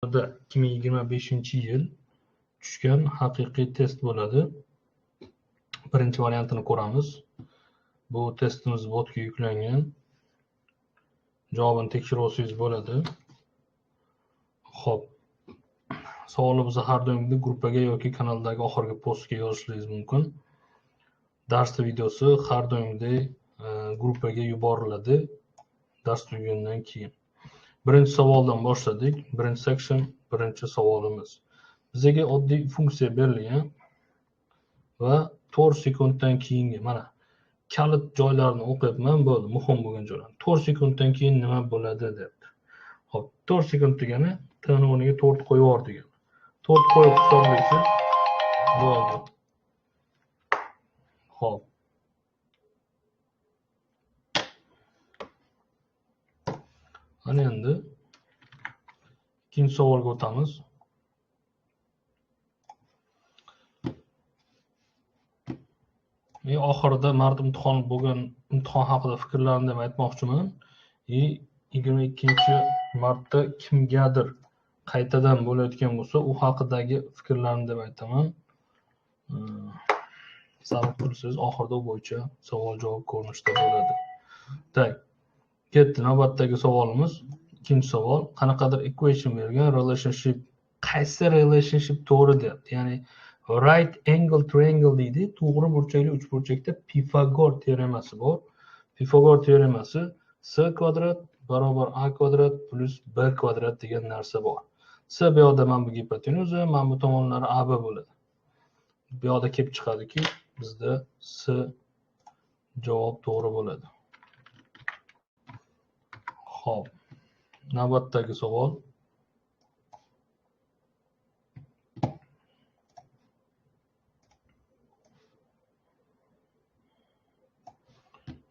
2025-yil tushgan haqiqiy test bo'ladi. Birinchi variantini ko'ramiz. Bu testimiz botga yuklangan. Javobini tekshirib olsangiz bo'ladi. Xo'p. Savolni biza har doimgidek gruppaga yoki kanaldagi oxirgi postga yozishingiz mumkin. Dars videosi har doimgidek gruppaga yuboriladi dars tugagandan keyin. Birinchi savoldan boshladik. Birinchi section, birinchi savolimiz. Bizga oddiy funksiya berilgan va 4 sekunddan keyingi mana kalit joylarini o'qiyapman, bo'ldi, muhim bo'lgan joylar. 4 sekunddan keyin nima bo'ladi debdi. Xo'p, 4 sekund degani t ni o'rniga 4 qo'yib yubor degani. 4 qo'yib hisoblaysiz, bo'ldi. Xo'p. Ana endi ikkinchi savolga o'tamiz. Oxirida mart imtihon bo'lgan imtihon haqida fikrlarimni ham aytmoqchiman. 22-martda kimgadir qaytadan bo'layotgan bo'lsa, u haqidagi fikrlarimni ham aytaman. Sabr qilsangiz, oxirida u bo'yicha savol-javob ko'rinishida bo'ladi. Tak. Ketdi, navbatdagi savolimiz, ikkinchi savol. Qanaqadir equation bergan, relationship, qaysi relationship to'g'ri deyapti. Ya'ni right angle triangle deydi, to'g'ri burchakli uchburchakda Pifagor teoremasi bor. Pifagor teoremasi c kvadrat barobar a kvadrat plus b kvadrat degan narsa bor. C bu yoqda mana bu gipotenuza, mana bu tomonlari AB bo'ladi. Bu yoqda kelib chiqadiki, bizda c javob to'g'ri bo'ladi. Xo'p, navbatdagi savol.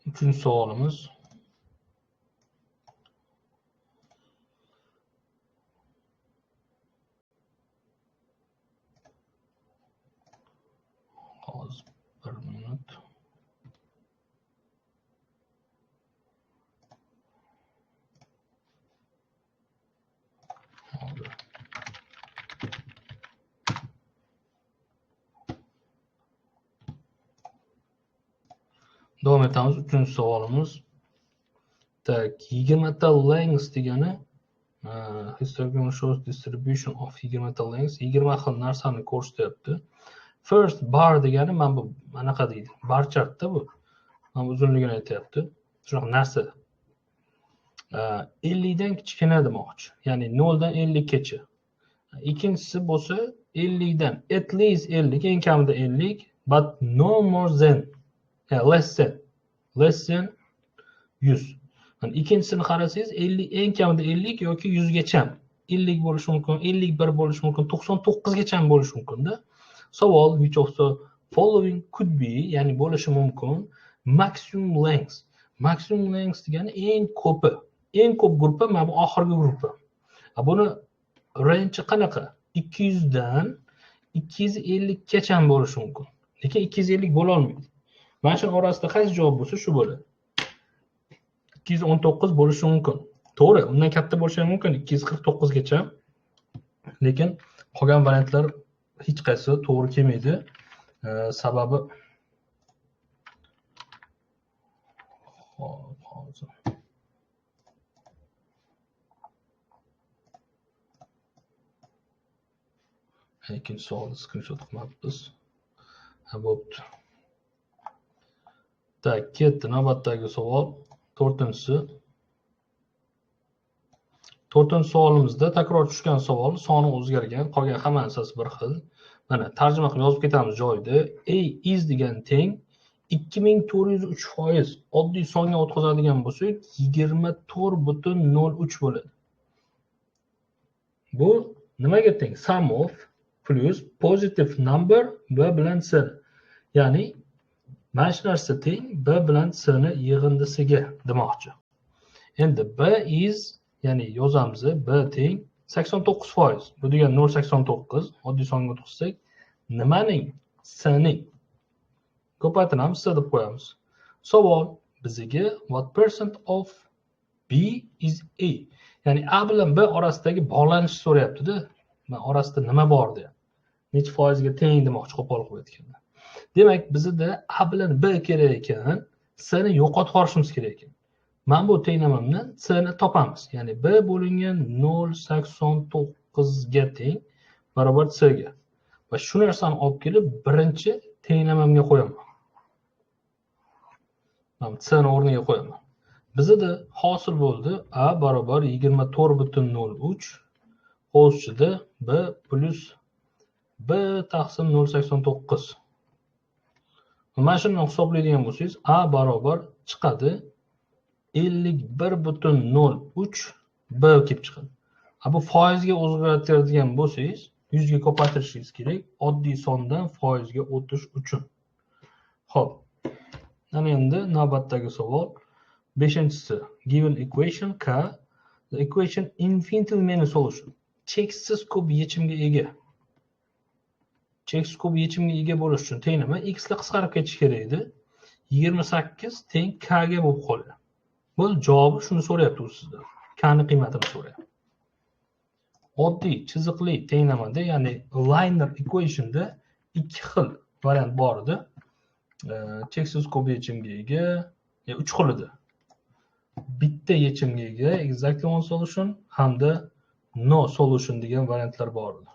Uchinchi savolimiz. Hozir bir minut. Davom etamiz. Uchinchi savolimiz. Tak, 20 ta length degani histogram shows distribution of 20 ta length, 20 xil narsani ko'rsatyapti. First bar degani mana bu anaqa deydi. Bar chartda bu. Mana bu uzunligini aytyapti. Shunaqa narsa. 50 dan kichkina demoqchi. Ya'ni 0 dan 50 gacha. Ikkinchisi bo'lsa 50 dan at least 50, eng kamida 50, but no more than, less than 100. Yani ikkinchisini qarasangiz 50, eng kamida 50 yoki 100 gacha. 50 bo'lishi mumkin, 51 bo'lishi mumkin, 99 gacha bo'lishi mumkin-da. Savol which of the following could be, ya'ni bo'lishi mumkin maximum length. Maximum length degani eng ko'pi. Eng ko'p gruppa mana bu oxirgi gruppa. Buni range qanaqa? 200 dan 250 gacha bo'lishi mumkin. Lekin 250 bo'la olmaydi. Mana shu orasida qaysi javob bo'lsa shu bo'ladi. 219 bo'lishi mumkin. To'g'ri, undan katta bo'lishi ham mumkin, 249 gacha. Lekin qolgan variantlar hech qaysi to'g'ri kelmaydi. Sababi hop, hozir. Ikkinchi savolni screenshot qilmabmiz. Ha, bo'pti. Tak, ketdi navbatdagi savol, to'rtinchisi. To'rtinchi savolimizda takror tushgan savol, soni o'zgargan, qolgan hamma narsasi bir xil. Mana tarjima qilib yozib ketamiz joyida. A is degan teng 2403%. Oddiy songa o'tkazadigan bo'lsak, 24.03 bo'ladi. Bu nimaga teng? Sum of plus positive number b bilan c. Ya'ni mana shu narsa teng b bilan c ni yig'indisiga demoqchi. Endi b is, ya'ni yozamiz, b teng 89%. Bu degani 0.89, oddiy songa o'tkazsak, nimaning? C ning. Ko'paytiramiz, c deb qo'yamiz. Savol bizga what percent of B is A. Ya'ni A bilan B orasidagi bog'lanish so'rayapti-da. Orasida nima bor deyapti. Necha foizga teng demoqchi qo'pol qilib aytganda. Demak, bizda A bilan B kerak ekan, C ni yo'qotib yuborishimiz kerak ekan. Mana bu tenglamamdan C ni topamiz. Ya'ni B bo'lingan 0.89 ga teng barobar C ga. Va shu narsani olib kelib birinchi tenglamamga qo'yaman. Mana C ni o'rniga qo'yaman. Bizda hosil bo'ldi A barobar 24.03 qo'shchida B plus B taqsim 0.89. Mana shuni hisoblaydigan bo'lsangiz, A barobar chiqadi 51.03 B kelib chiqadi. Bu foizga o'zgartiradigan bo'lsangiz, 100 ga ko'paytirishingiz kerak oddiy sondan foizga o'tish uchun. Xo'p. Mana endi navbatdagi savol. 5-inchisi. Given equation K, the equation infinitely many solution. Cheksiz ko'p yechimga ega. Cheksiz ko'p yechimga ega bo'lish uchun tenglama x la qisqarib ketishi kerak edi. 28 teng k ga bo'lib qoladi. Bu javobi shuni so'rayapti u sizdan. K ni qiymatini so'rayapti. Oddiy chiziqli tenglamada, ya'ni linear equationda ikki xil variant bor edi. Cheksiz ko'p yechimga ega, uch xil edi. Bitta yechimga ega exactly one solution hamda no solution degan variantlar bor edi.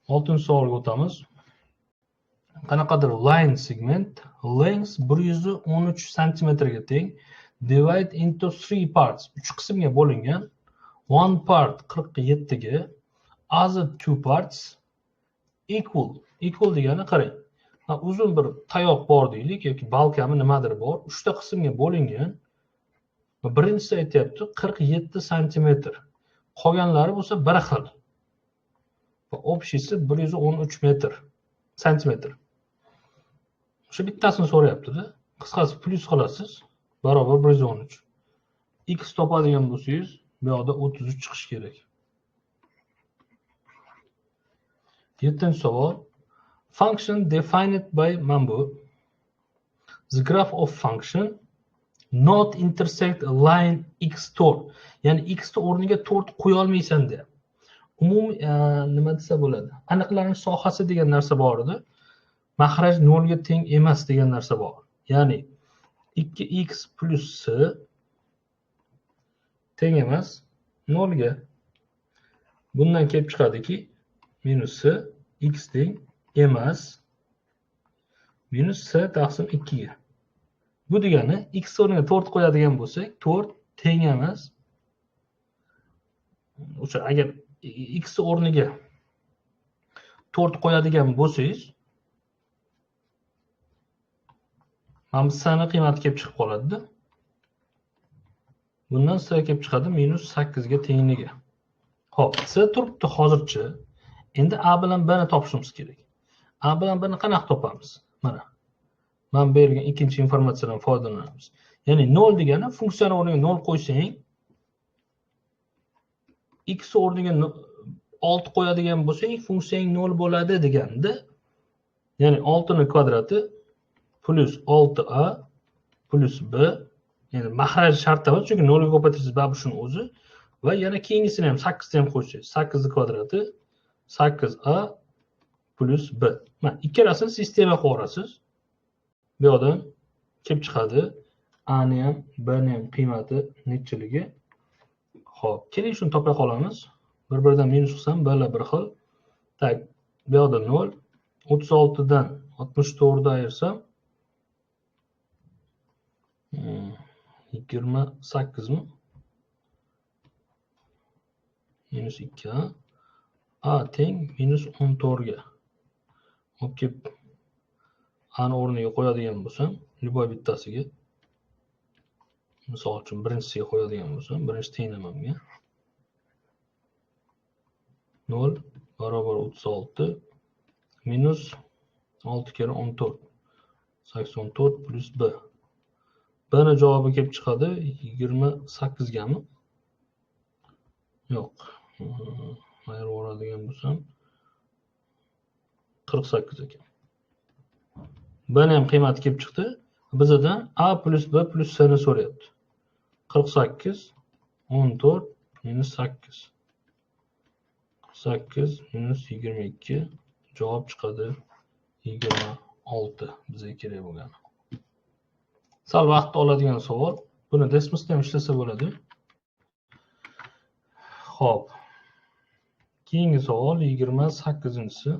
6-savolga o'tamiz. Qanaqadir line segment length 113 santimetrga teng, divide into 3 parts, 3 qismga bo'lingan. One part 47 ga, other 2 parts equal. Equal degani qarang. Uzun bir tayoq bor deylik yoki balkami nimadir bor, 3 ta qismga bo'lingan. Birinchisi aytyapti 47 santimetr. Qolganlari bo'lsa bir xil. Va общийsi 113 metr, santimetr. O'sha bittasini so'rayapti-da. Qisqasi plyus qilasiz, barobar 113. X topadigan bo'lsangiz, bu yoqda 33 chiqishi kerak. 7-savol. Function defined by mana bu. The graph of function not intersect line x4. Ya'ni x ni o'rniga 4 qo'ya olmaysan deyapti. Umumiy nima desa bo'ladi? Aniqlanish sohasi degan narsa bor edi. Mahraj 0 ga teng emas degan narsa bor. Ya'ni 2x plus c teng emas 0 ga. Bundan kelib chiqadiki, minus c x teng emas minus c taqsim 2 ga. Bu degani x o'rniga 4 qo'yadigan bo'lsak, 4 teng emas. O'sha agar x o'rniga 4 qo'yadigan bo'lsangiz, mana bu c ni qiymati kelib chiqib qoladi-da. Bundan c kelib chiqadi minus 8 ga tengligi. Xo'p, c turibdi hozircha. Endi a bilan b ni topishimiz kerak. A bilan b ni qanaqa topamiz? Mana. Men berilgan ikkinchi informatsiyadan foydalanamiz. Ya'ni 0 degani funksiyani o'rniga 0 qo'ysang, x o'rniga 6 qo'yadigan bo'lsang, funksiyang 0 bo'ladi deganda, ya'ni 6 ning kvadrati plus 6a plus b, ya'ni mahraj shart emas, chunki 0 ga ko'paytirsangiz baribir shuni o'zi, va yana keyingisini ham 8 ni ham qo'shsangiz, 8 ning kvadrati 8a plus b. Mana ikkalasini sistema qilib yuborasiz. Bu yoqdan kelib chiqadi a ni ham b ni ham qiymati nechiligi. Xo'p, keling shuni topa qolamiz. Bir-biridan minus qilsam, b lar bir xil. Tak, bu yoqda 0, 36 dan 64 ni ayirsam 28 mi? Minus 2 a teng minus 14 ga. Olib kelib a ni o'rniga qo'yadigan bo'lsam, любой bittasiga, misol uchun birinchisiga qo'yadigan bo'lsam, birinchi tenglamamga 0 barobar 36 minus 6 kere 14 84 plus b. B ni javobi kelib chiqadi 28 gami? Yo'q. Ayirib yuboradigan bo'lsam 48 ekan. B ni ham qiymati kelib chiqdi. Bizdan a plus b plus c ni so'rayapti. 48 14 minus 8. 8 minus 22 javob chiqadi 26 bizga kerak bo'lgani. Sal vaqt oladigan savol. Buni Desmosda ham ishlasa bo'ladi. Xo'p. Keyingi savol 28-inchisi.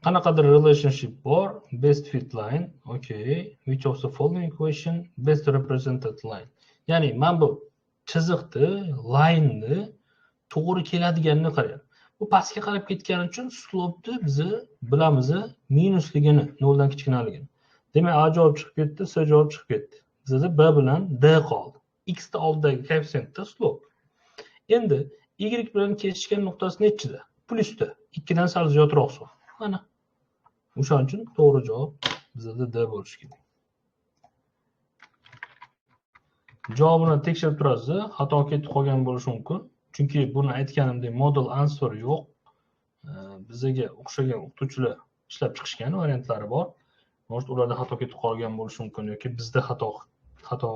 Qanaqadir relationship bor, best fit line, okay, which of the following equation best represented line. Ya'ni men bu chiziqni, line'ni to'g'ri keladiganini qarayman. Bu pastga qarab ketgani uchun slope'ni biz bilamiz minusligini, 0 dan kichkinaligini. Demak, A javob chiqib ketdi, C javob chiqib ketdi. Bizda B bilan D qoldi. X ni oldidagi koeffitsiyentda slope. Endi Y bilan kesishgan nuqtasi nechida? Plusda. 2 dan sal ziyodroq son. Mana. O'shaning uchun to'g'ri javob bizda D bo'lishi kerak. Javobini tekshirib turasiz, xato ketib qolgan bo'lishi mumkin. Chunki buni aytganimdek model answer yo'q. Bizga o'xshagan o'qituvchilar ishlab chiqishgan variantlari bor. Может, ularda xato ketib qolgan bo'lishi mumkin yoki bizda xato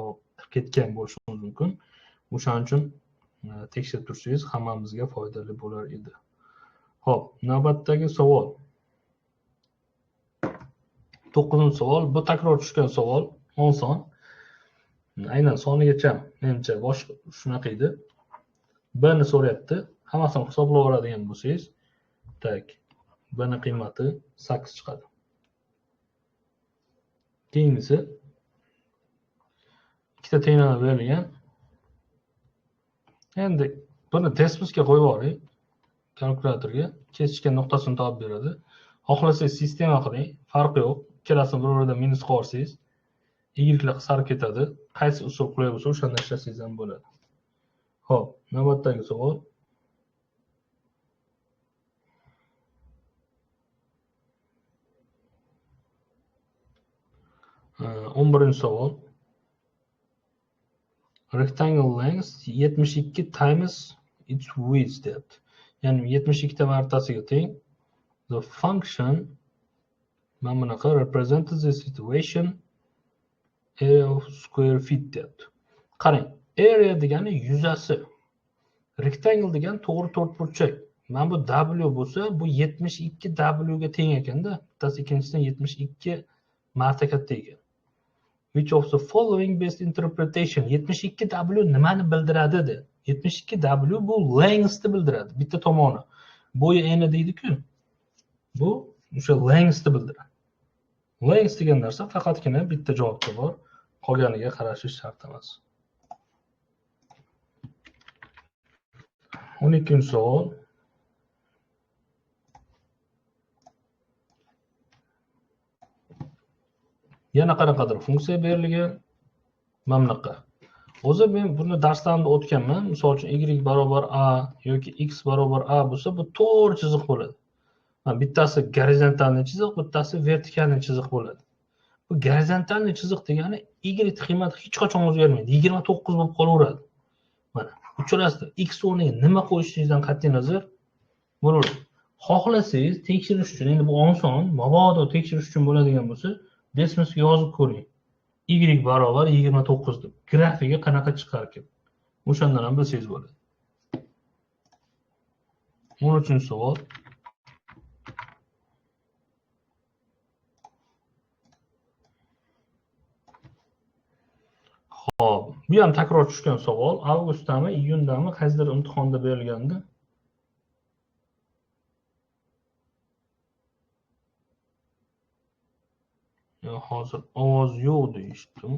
ketgan bo'lishi mumkin. O'shaning uchun tekshirib tursangiz hammamizga foydali bo'lar edi. Xo'p, navbatdagi savol. 9-savol. Bu takror tushgan savol, oson. Aynan sonigacha menimcha bosh shunaqa edi. B ni so'rayapti. Hammasini hisoblab oladigan bo'lsangiz, tak, B ni qiymati 8 chiqadi. Keyingisi ikkita tenglama berilgan. Endi buni Desmosga qo'yib yuboring. Kalkulyatorga kesishgan nuqtasini topib beradi. Xohlasangiz sistema qiling, farqi yo'q. Ikkalasini bir-biridan minus qo'ysangiz, y-lar qisqarib ketadi. Qaysi usul qulay bo'lsa, o'shanda ishlasangiz ham bo'ladi. Xo'p, navbatdagi savol. O'n birinchi savol. Rectangle length 72 times its width deyapti. Ya'ni 72 ta martasiga teng. The function mana bunaqa represents the situation area of square feet deyapti. Qarang, area degani yuzasi. Rectangle degani to'g'ri to'rtburchak. Mana bu W bo'lsa, bu 72 W ga teng ekanda, bittasi ikkinchisidan 72 marta katta ekan. Which of the following best interpretation? 72 W nimani bildiradi dedi. 72 W bu lengthni bildiradi, bitta tomoni. Bo'yi eni deydi-ku. Bu o'sha lengthni bildiradi. Length degan narsa faqatgina bitta javobda bor, qolganiga qarashish shart emas. 12-savol. Yana qanaqadir funksiya berilgan. Mana bunaqa. O'zi men buni darslarimda o'tganman. Misol uchun y barobar a yoki x barobar a bo'lsa, bu to'g'ri chiziq bo'ladi. Bittasi gorizontalniy chiziq, bittasi vertikalniy chiziq bo'ladi. Bu gorizontalniy chiziq degani y qiymati hech qachon o'zgarmaydi. 29 bo'lib qolaveradi. Mana uchalasida x o'rniga nima qo'yishingizdan qat'iy nazar bo'laveradi. Xohlasangiz tekshirish uchun, endi bu oson, mabodo tekshirish uchun bo'ladigan bo'lsa, Desmosga yozib ko'ring. Y barobar 29 deb. Grafigi qanaqa chiqar ekan? O'shandan ham bilsangiz bo'ladi. 13-savol. Xo'p, bu ham takror tushgan savol. Avgustdami, iyundami, qaysidir imtihonda berilgandi. Hozir ovoz yo'q deyishdim.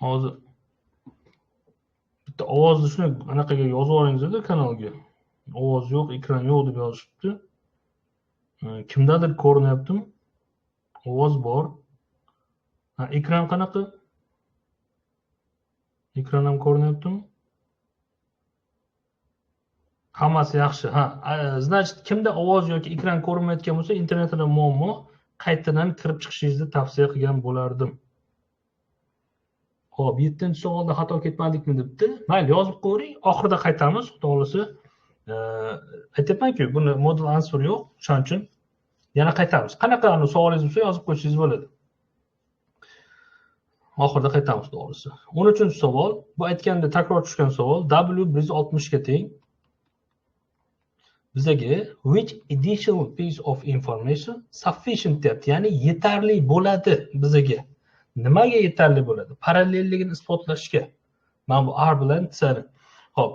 Hozir bitta ovozni shuni anaqaga yozib yuboringizda kanalga. Ovoz yo'q, ekran yo'q deb yozishibdi. Kimdadir ko'rinyaptimi? Ovoz bor. Ha, ekran qanaqa? Ekran ham ko'rinyaptimi? Hammasi yaxshi. Ha, значит, kimda ovoz yoki ekran ko'rinmayotgan bo'lsa, internetida muammo, qaytadan kirib chiqishingizni tavsiya qilgan bo'lardim. Xo'p, 7-savolda xato ketmadikmi debdi. Mayli, yozib qo'ying, oxirida qaytamiz. Xudo xolasa, aytyapman-ku, buni model answer yo'q, o'shaning uchun yana qaytamiz. Qanaqa savolingiz bo'lsa yozib qo'ysangiz bo'ladi. Oxirida qaytamiz, to'g'risi. 13-savol, bu aytganda takror tushgan savol, W 160 ga teng. Bizaga which additional piece of information sufficient deyapti, ya'ni yetarli bo'ladi bizaga. Nimaga yetarli bo'ladi? Parallelligini isbotlashga. Mana bu R bilan C ni. Xo'p.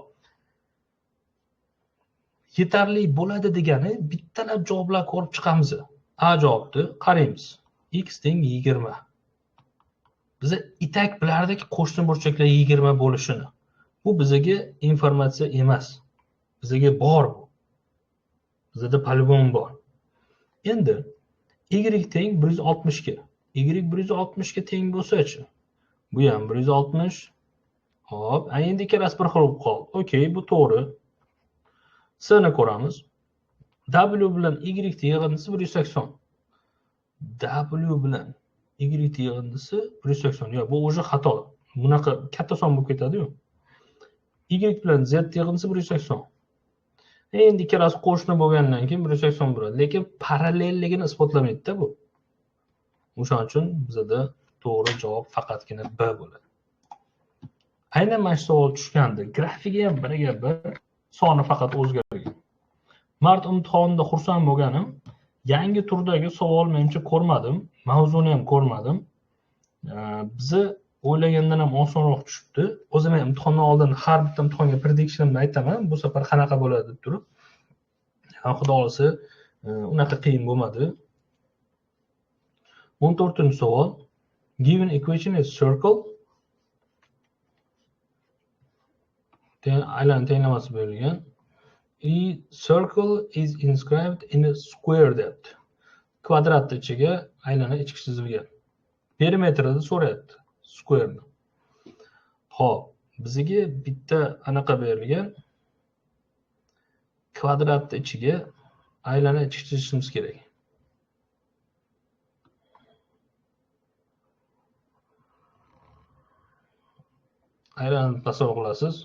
Yetarli bo'ladi degani bittalab javoblar ko'rib chiqamiz. A javobni qaraymiz. X teng 20. Biza itak bilardik qo'shni burchaklar 20 bo'lishini. Bu bizaga informatsiya emas. Bizaga bor bu. Bizada poligon bor. Endi y teng 160 ga. Y 160 ga teng bo'lsa-chi? Bu ham 160. Xo'p, endi ikkalasi bir xil bo'lib qoldi. Okey, bu to'g'ri. C ni ko'ramiz. W bilan Y yig'indisi 180. W bilan Y yig'indisi 180. Yo'q, bu o'zi xato. Bunaqa katta son bo'lib ketadi-yu. Y bilan Z yig'indisi 180. Endi ikkalasi qo'shni bo'lgandan keyin 180 bo'ladi, lekin parallelligini isbotlamaydi-da bu. O'shaning uchun bizada to'g'ri javob faqatgina B bo'ladi. Aynan mana shu savol tushgandi. Grafigi ham biriga bir, soni faqat o'zgargan. Mart imtihonida xursand bo'lganim, yangi turdagi savol menimcha ko'rmadim, mavzuni ham ko'rmadim. Bizni o'ylagandan ham osonroq tushibdi. O'zi men imtihondan oldin har bitta imtihonga predictionimni aytaman, bu safar qanaqa bo'ladi deb turib. Xudo xolasa, unaqa qiyin bo'lmadi. 14-savol. Given equation is circle. Aylana tenglamasi berilgan. E circle is inscribed in a square deyapti. Kvadratni ichiga aylana ichki chizilgan. Perimetrini so'rayapti square'ni. Xo'p, bizga bitta anaqa berilgan. Kvadratni ichiga aylana ichki chizishimiz kerak. Aylanani tasavvur qilasiz.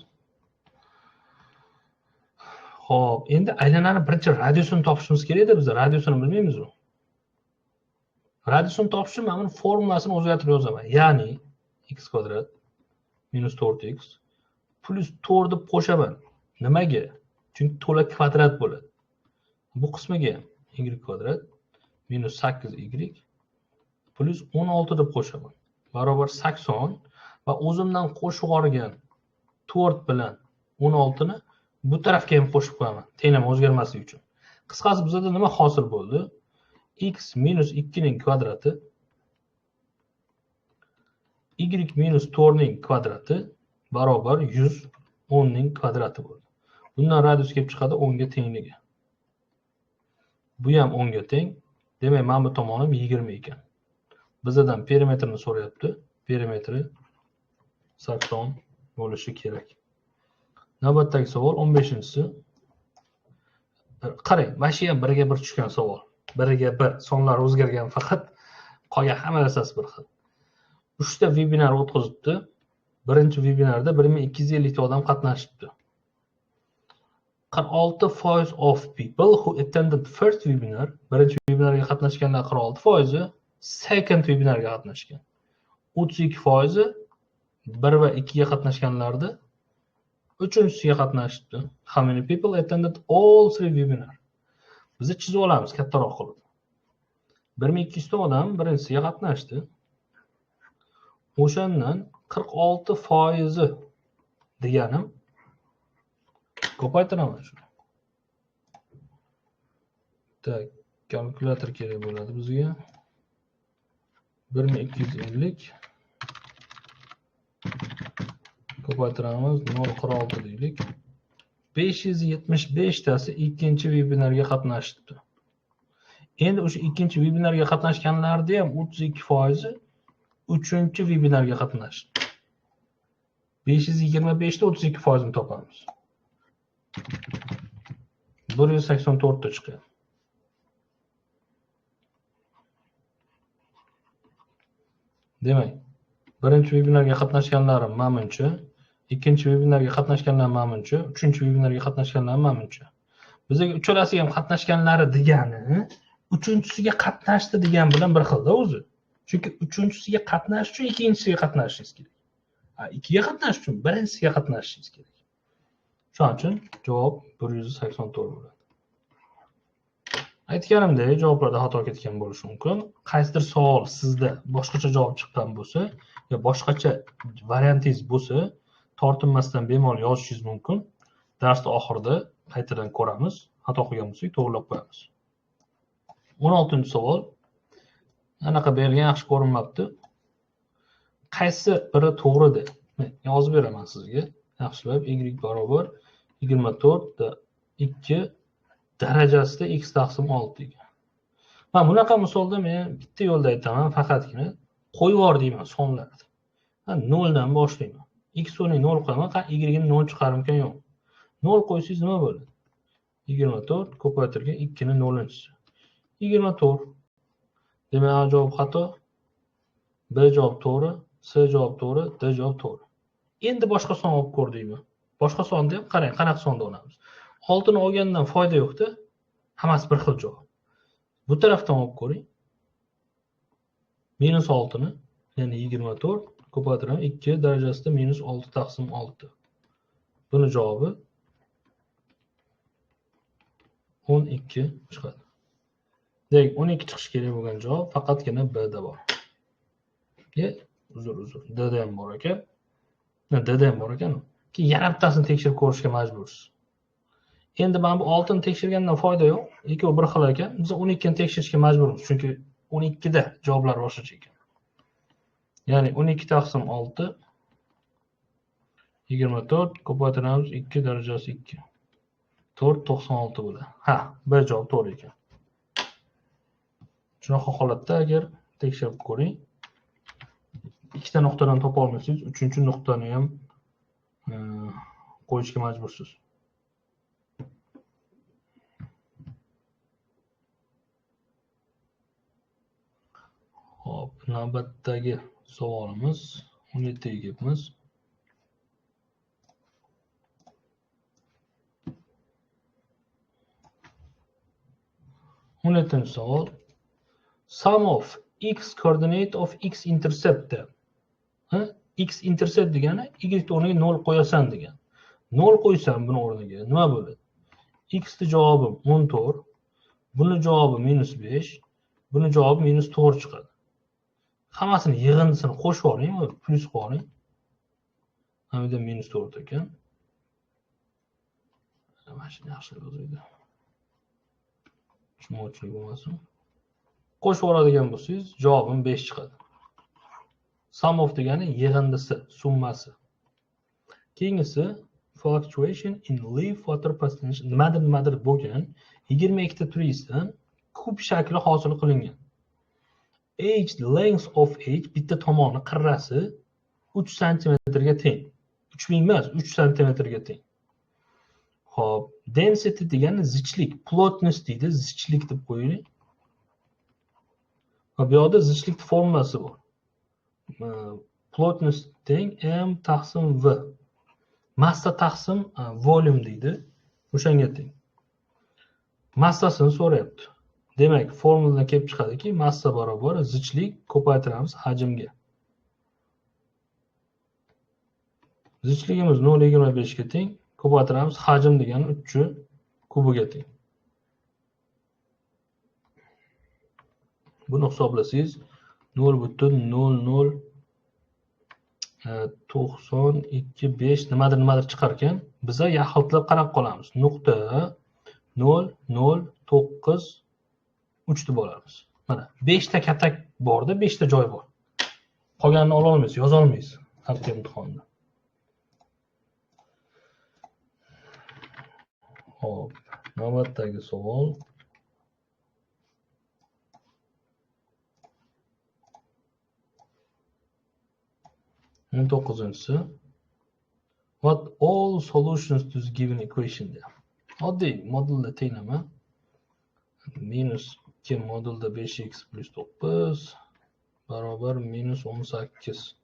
Xo'p, endi aylanani birinchi radiusini topishimiz kerak edi biz. Radiusini bilmaymiz u. Radiusini topish uchun men buni formulasini o'zgartirib yozaman. Ya'ni x kvadrat minus 4x plus 4 deb qo'shaman. Nimaga? Chunki to'la kvadrat bo'ladi. Bu qismiga ham y kvadrat minus 8y plus 16 deb qo'shaman. Barobar 80 va o'zimdan qo'shib yuborgan 4 bilan 16 ni bu tarafga ham qo'shib qo'yaman, tenglama o'zgarmasligi uchun. Qisqasi bizda nima hosil bo'ldi? X minus 2 ning kvadrati y minus 4 ning kvadrati barobar 110 ning kvadrati bo'ldi. Bundan radius kelib chiqadi 10 ga tengligi. Bu ham 10 ga teng. Demak, mana bu tomonim 20 ekan. Bizdan perimetrini so'rayapti. Perimetri 80 bo'lishi kerak. Navbatdagi savol 15-inchisi. Qarang, mana shu ham biriga bir tushgan savol. Biriga bir, sonlar o'zgargan faqat, qolgan hamma narsasi bir xil. 3 ta webinar o'tkazibdi. Birinchi webinarda 1250 ta odam qatnashibdi. 46% of people who attended first webinar, birinchi webinarga qatnashganlar 46%, second webinarga qatnashgan. 32% 1 va 2 ga qatnashganlarda uchinchisiga qatnashibdi. How many people attended all three webinar? Biz chizib olamiz kattaroq qilib. 1200 ta odam birinchisiga qatnashdi. O'shandan 46% deganim ko'paytiraman shuni. Tak, kalkulyator kerak bo'ladi bizga. 1250 ko'paytiramiz 0.46 deylik. 575 tasi ikkinchi webinarga qatnashibdi. Endi o'sha ikkinchi webinarga qatnashganlarda ham 32% uchinchi webinarga qatnashdi. 525 ta 32% topamiz. 184 ta chiqadi. Demak, Birinchi vebinarga qatnashganlarim manmuncha, ikkinchi vebinarga qatnashganlar manmuncha, uchinchi vebinarga qatnashganlar manmuncha. Bizga uchalasiga ham qatnashganlari degani uchinchisiga qatnashdi degan bilan bir xilda o'zi. Chunki uchinchisiga qatnashish uchun ikkinchisiga qatnashishingiz kerak. Ikkiga qatnashish uchun birinchisiga qatnashishingiz kerak. Shuning uchun javob 184 bo'ladi. Aytganimdek, javoblarda xato ketgan bo'lishi mumkin. Qaysidir savol sizda boshqacha javob chiqqan bo'lsa yo boshqacha variantingiz bo'lsa, tortinmasdan bemalol yozishingiz mumkin. Darsning oxirida qaytadan ko'ramiz. Xato qilgan bo'lsak, to'g'rilab qo'yamiz. 16-savol. Anaqa berilgan, yaxshi ko'rinmabdi. Qaysi biri to'g'ri deb men yozib beraman sizga. Yaxshilab y barobar 24.2 darajasida x taqsim 6 degan. Mana bunaqa misolda men bitta yo'lda aytaman, faqatgina qo'yib yubor deyman sonlarni. 0 dan boshlayman. X o'rniga 0 qo'yaman, y ni 0 chiqarmkan yo'q. 0 qo'ysangiz nima bo'ladi? 24 ko'paytirilgan 2 ni 0-inchisi. 24. Demak, A javob xato, B javob to'g'ri, C javob to'g'ri, D javob to'g'ri. Endi boshqa son olib ko'rdikmi? Boshqa sonni ham qarang, qanaqa sonni olamiz? 6 ni olgandan foyda yo'q-da. Hammasi bir xil javob. Bu tarafdan olib ko'ring. -6 ni, ya'ni 24 ko'paytiramiz 2 darajasida -6 taqsim 6. Buni javobi 12 chiqadi. Demak, 12 chiqishi kerak bo'lgan javob faqatgina B da bor. Uzr. D da ham bor ekan. D da ham bor ekan. Keyin yana bittasini tekshirib ko'rishga majbursiz. Endi mana bu 6 ni tekshirgandan foyda yo'q. Ikkovi bir xil ekan. Biz 12 ni tekshirishga majburmiz, chunki 12 da javoblar boshqacha ekan. Ya'ni 12 taqsim 6 24 ko'paytiramiz 2 darajasi 2. 4 96 bo'ladi. Ha, B javob to'g'ri ekan. Shunaqa holatda agar tekshirib ko'ring, ikkita nuqtadan topa olmasangiz, uchinchi nuqtani ham qo'yishga majbursiz. Xo'p, navbatdagi savolimiz 17 ga kelibmiz. 17-savol. Sum of x coordinate of x intercept. X intercept degani y o'rniga 0 qo'yasan degan. 0 qo'ysam buni o'rniga nima bo'ladi? X ni javobi 14, buni javobi -5, buni javobi -4 chiqadi. Hammasini yig'indisini qo'shib oling, plyus qilib oling. Mana bu yerda -4 ekan. Mana shuni yaxshilab yozaylik. Tushunmovchilik bo'lmasin. Qo'shib oladigan bo'lsangiz, javobim 5 chiqadi. Sum of degani yig'indisi, summasi. Keyingisi fluctuation in leaf water percentage nimadir bo'lgan 22 ta turistdan kub shakli hosil qilingan. H length of H bitta tomoni qirrasi 3 santimetrga teng. 3000 emas, 3 santimetrga teng. Xo'p, density degani zichlik, plotность deydi, zichlik deb qo'ying. Va bu yerda zichlik formulasi bor. Plotность teng m taqsim v. Massa taqsim volume deydi. O'shanga teng. Massasini so'rayapti. Demak, formuladan kelib chiqadiki, massa barobar zichlik ko'paytiramiz hajmga. Zichligimiz 0.25 ga teng, ko'paytiramiz hajm degani 3 kubiga teng. Buni hisoblasangiz 0.00925 nimadir chiqar ekan. Biz yaxlitlab qarab qolamiz. 0.0093 deb olamiz. Mana 5 ta katak borda, 5 ta joy bor. Qolganini ola olmaysiz, yoza olmaysiz hafta imtihonida. Xo'p, navbatdagi savol. 19-si. What all solutions to the given equation deyapti. Oddiy modulda tenglama. -2 modulda 5x plus 9 barobar -18.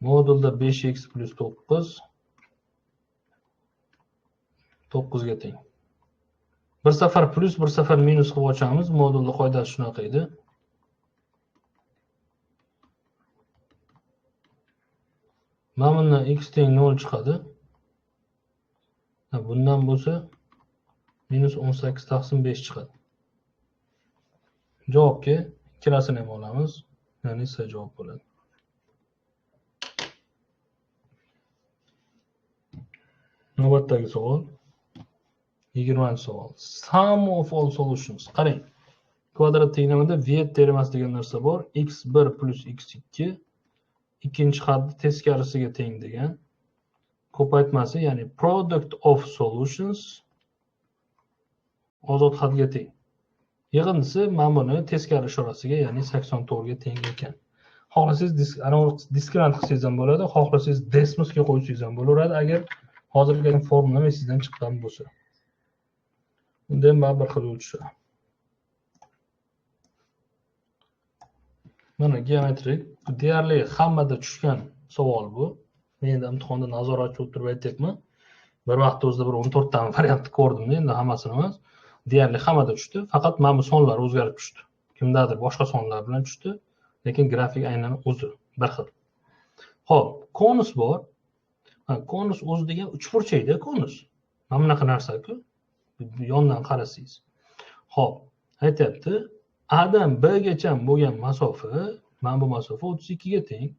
Modulda 5x plus 9 9 ga teng. Bir safar plus, bir safar minus qilib ochamiz. Modulda qoidasi shunaqa edi. Mana bundan x teng 0 chiqadi. Bundan bo'lsa minus 18 taqsim 5 chiqadi. Javobga ikkalasini ham olamiz, ya'ni C javob bo'ladi. Navbatdagi savol 20-savol. Sum of all solutions. Qarang. Kvadrat tenglamada Viet termasi degan narsa bor. x1 plus x2 ikkinchi haddi teskarisiga teng degan. Ko'paytmasi, ya'ni product of solutions ozod hadga teng. Yig'indisi mana buni teskari ishorasiga, ya'ni 84 ga teng ekan. Xohlasangiz diskriminant qilsangiz ham bo'ladi, xohlasangiz desmusga qo'ysangiz ham bo'laveradi, agar hozirgi formula sizdan chiqqan bo'lsa. Unda ham bir xil yo'l tushadi. Mana geometrik deyarli hammada tushgan savol bu. Men endi imtihonda nazoratchi bo'lib turib aytyapman. Bir vaqtda o'zida bir 14 ta variantni ko'rdim, endi hammasini emas. Deyarli hammada tushdi, faqat mana bu sonlar o'zgarib tushdi. Kimdadir boshqa sonlar bilan tushdi, lekin grafik aynan o'zi bir xil. Xo'p, konus bor. Konus o'zi degan uchburchakda konus. Mana bunaqa narsa-ku. Yondan qarasangiz. Xo'p, aytyapti, A dan B gacha bo'lgan masofa, mana bu masofa 32 ga teng.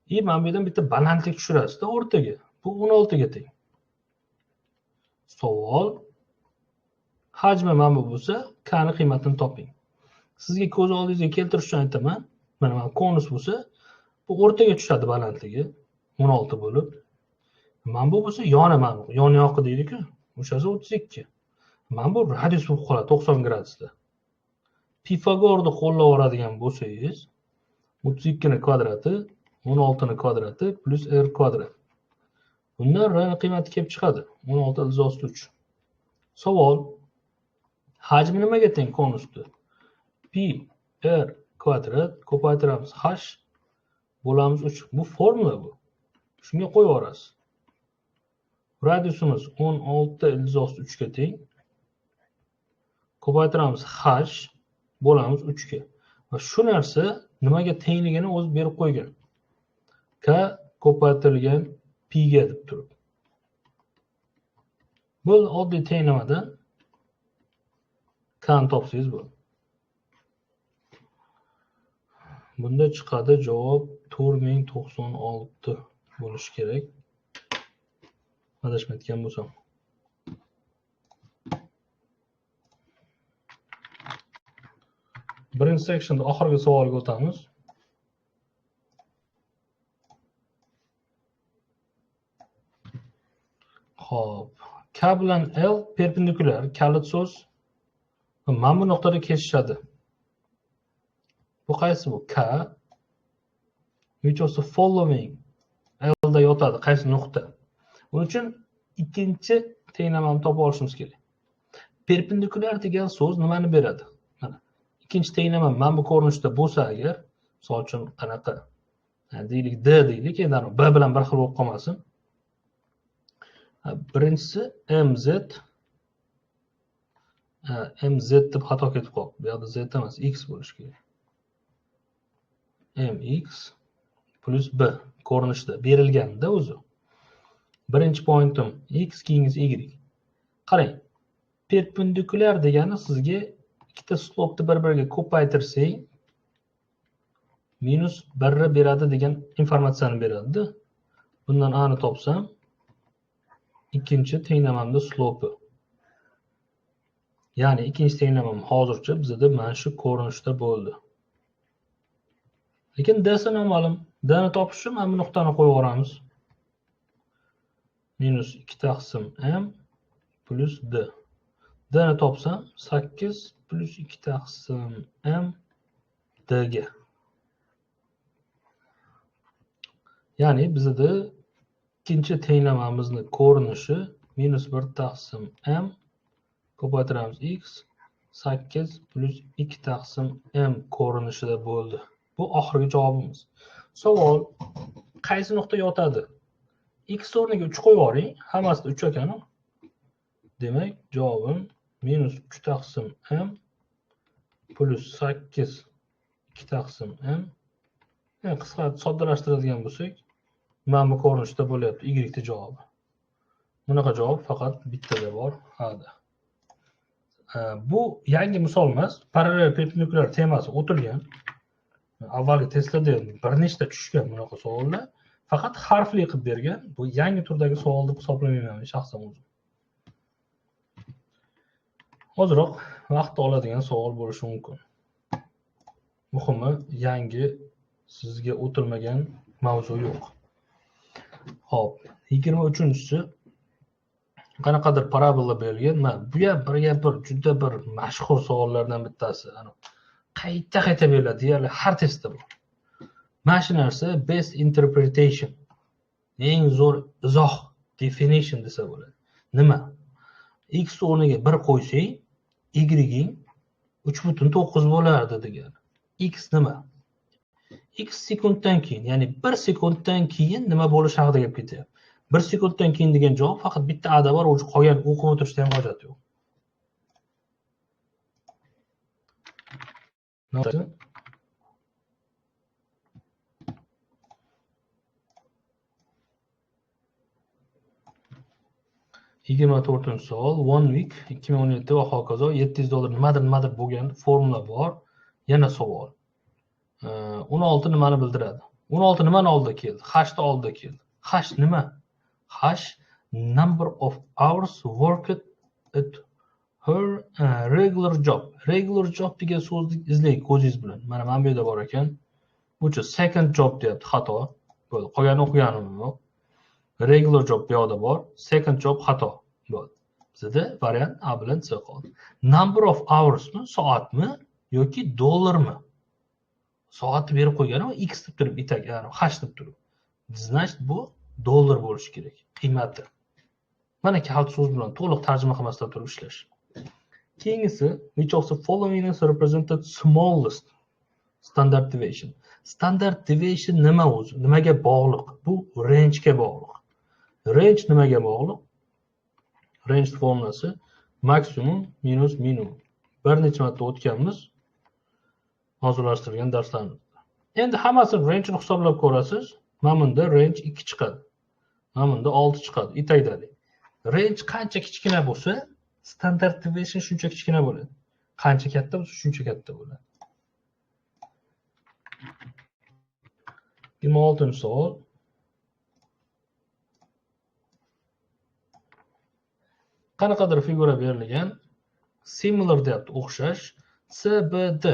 И mana bu yerdan bitta balandlik tushirasiz-da o'rtaga. Bu 16 ga teng. Savol: hajmi mana bu bo'lsa, K ni qiymatini toping. Sizga ko'z oldingizga keltirish uchun aytaman. Mana konus bo'lsa, bu o'rtaga tushadi balandligi 16 bo'lib. Mana bu bo'lsa yoni, mana bu yon yoqi deydi-ku, o'shasi 32. Mana bu radius bo'lib qoladi 90 gradusda. Pifagorni qo'llab oladigan bo'lsangiz, 32 ni kvadrati 16 ni kvadrati plus r kvadrat. Bundan r ni qiymati kelib chiqadi 16 ildiz osti 3. Savol: hajmi nimaga teng konusni? Pi r kvadrat ko'paytiramiz h bo'lamiz 3. Bu formula bu. Shunga qo'yib yuborasiz. Radiusimiz 16 ildiz osti 3 ga teng. Ko'paytiramiz h bo'lamiz 3 ga. Va shu narsa nimaga tengligini o'zi berib qo'ygan. K ko'paytirilgan pi ga deb turib. Bu oddiy tenglamadan K ni topsangiz bo'ladi. Bunda chiqadi javob 4096 bo'lishi kerak. Adashmayotgan bo'lsam. Birinchi sectionda oxirgi savolga o'tamiz. Xo'p, K bilan L perpendikulyar, kalit so'z. Mana bu nuqtada kesishadi. Bu qaysi bu? K. Which of the following L da yotadi, qaysi nuqta? Buning uchun ikkinchi tenglamani topib olishimiz kerak. Perpendikulyar degan so'z nimani beradi? Mana ikkinchi tenglama mana bu ko'rinishda bo'lsa agar, misol uchun qanaqa deylik, D deylik, endi B bilan bir xil bo'lib qolmasin. Birinchisi MZ, MZ deb xato ketib qoldi. Bu yerda Z emas, X bo'lishi kerak. MX plus B ko'rinishda berilganda o'zi. Birinchi pointim X, keyingisi Y. Qarang, perpendikulyar degani sizga ikkita slopni bir-biriga ko'paytirsang minus 1 ni beradi degan informatsiyani beradi-da. Bundan A ni topsam, ikkinchi tenglamamda slopi. Ya'ni ikkinchi tenglamam hozircha bizda mana shu ko'rinishda bo'ldi. Lekin D si noma'lum. D ni topish uchun mana bu nuqtani qo'yib yuboramiz. Minus 2 taqsim M plus D. D ni topsam 8 plus 2 taqsim M D ga. Ya'ni bizda ikkinchi tenglamamizni ko'rinishi minus 1 taqsim M ko'paytiramiz X 8 plus 2 taqsim M ko'rinishida bo'ldi. Bu oxirgi javobimiz. Savol: qaysi nuqta yotadi? X o'rniga 3 qo'yib yuboring, hammasida 3 ekan-ku. Demak, javobim minus 3 taqsim m plus 8 2 taqsim m. Yani qisqa soddalashtiradigan bo'lsak, mana bu ko'rinishda bo'lyapti y ni javobi. Bunaqa javob faqat bittada bor, A da. Bu yangi misol emas, parallel perpendikulyar temasi o'tilgan. Avvalgi testlarda ham bir nechta tushgan bunaqa savollar. Faqat harfli qilib bergan. Bu yangi turdagi savol deb hisoblamayman men shaxsan o'zim. Ozroq vaqt oladigan savol bo'lishi mumkin. Muhimi, yangi sizga o'tilmagan mavzu yo'q. Xo'p, 23-chisi qanaqadir parabola berilgan. Mana bu ham birga bir juda bir mashhur savollardan bittasi. Qayta-qayta beriladi, deyarli har testda bu. Mana shu narsa best interpretation, eng zo'r izoh, definition desa bo'ladi. Nima? X o'rniga 1 qo'ysang, y-ing 3.9 bo'lardi degani. X nima? X sekunddan keyin, ya'ni 1 sekunddan keyin nima bo'lishi haqida gap ketyapti. 1 sekunddan keyin degan javob faqat bitta A da bor, o'zi qolgan o'qib o'tirishda ham hojat yo'q. Yigirma to'rtinchi savol, 1 week 2017 va hokazo $700 nimadir bo'lgan formula bor. Yana savol. 16 nimani bildiradi? 16 nimani oldida keldi? H ni oldida keldi. H nima? H number of hours worked at her regular job. Regular job degan so'zni izlang ko'zingiz bilan. Mana bu yerda bor ekan. Buchi second job deyapti, xato. Bo'ldi. Qolganini o'qiganim yo'q. Regular job bu yoqda bor, second job xato. Bo'ldi. Bizda variant A bilan C qoldi. Number of hoursmi, soatmi yoki dollarmi? Soatni berib qo'ygani u X deb turib, itak, ya'ni H deb turib. Значит, bu dollar bo'lishi kerak, qiymati. Mana kalit so'z bilan to'liq tarjima qilmasdan turib ishlash. Keyingisi, which of the following is represented smallest standard deviation. Standard deviation nima o'zi? Nimaga bog'liq? Bu range ga bog'liq. Range nimaga bog'liq? Range formulasi maksimum minus minimum. Bir necha marta o'tganmiz mavzulashtirilgan darslarimizda. Endi hammasini range-ni hisoblab ko'rasiz. Mana bunda range 2 chiqadi. Mana bunda 6 chiqadi. Itagdalik. Range qancha kichkina bo'lsa, standard deviation shuncha kichkina bo'ladi. Qancha katta bo'lsa, shuncha katta bo'ladi. 26-savol. Qanaqadir figura berilgan. Similar deyapti, o'xshash. CBD.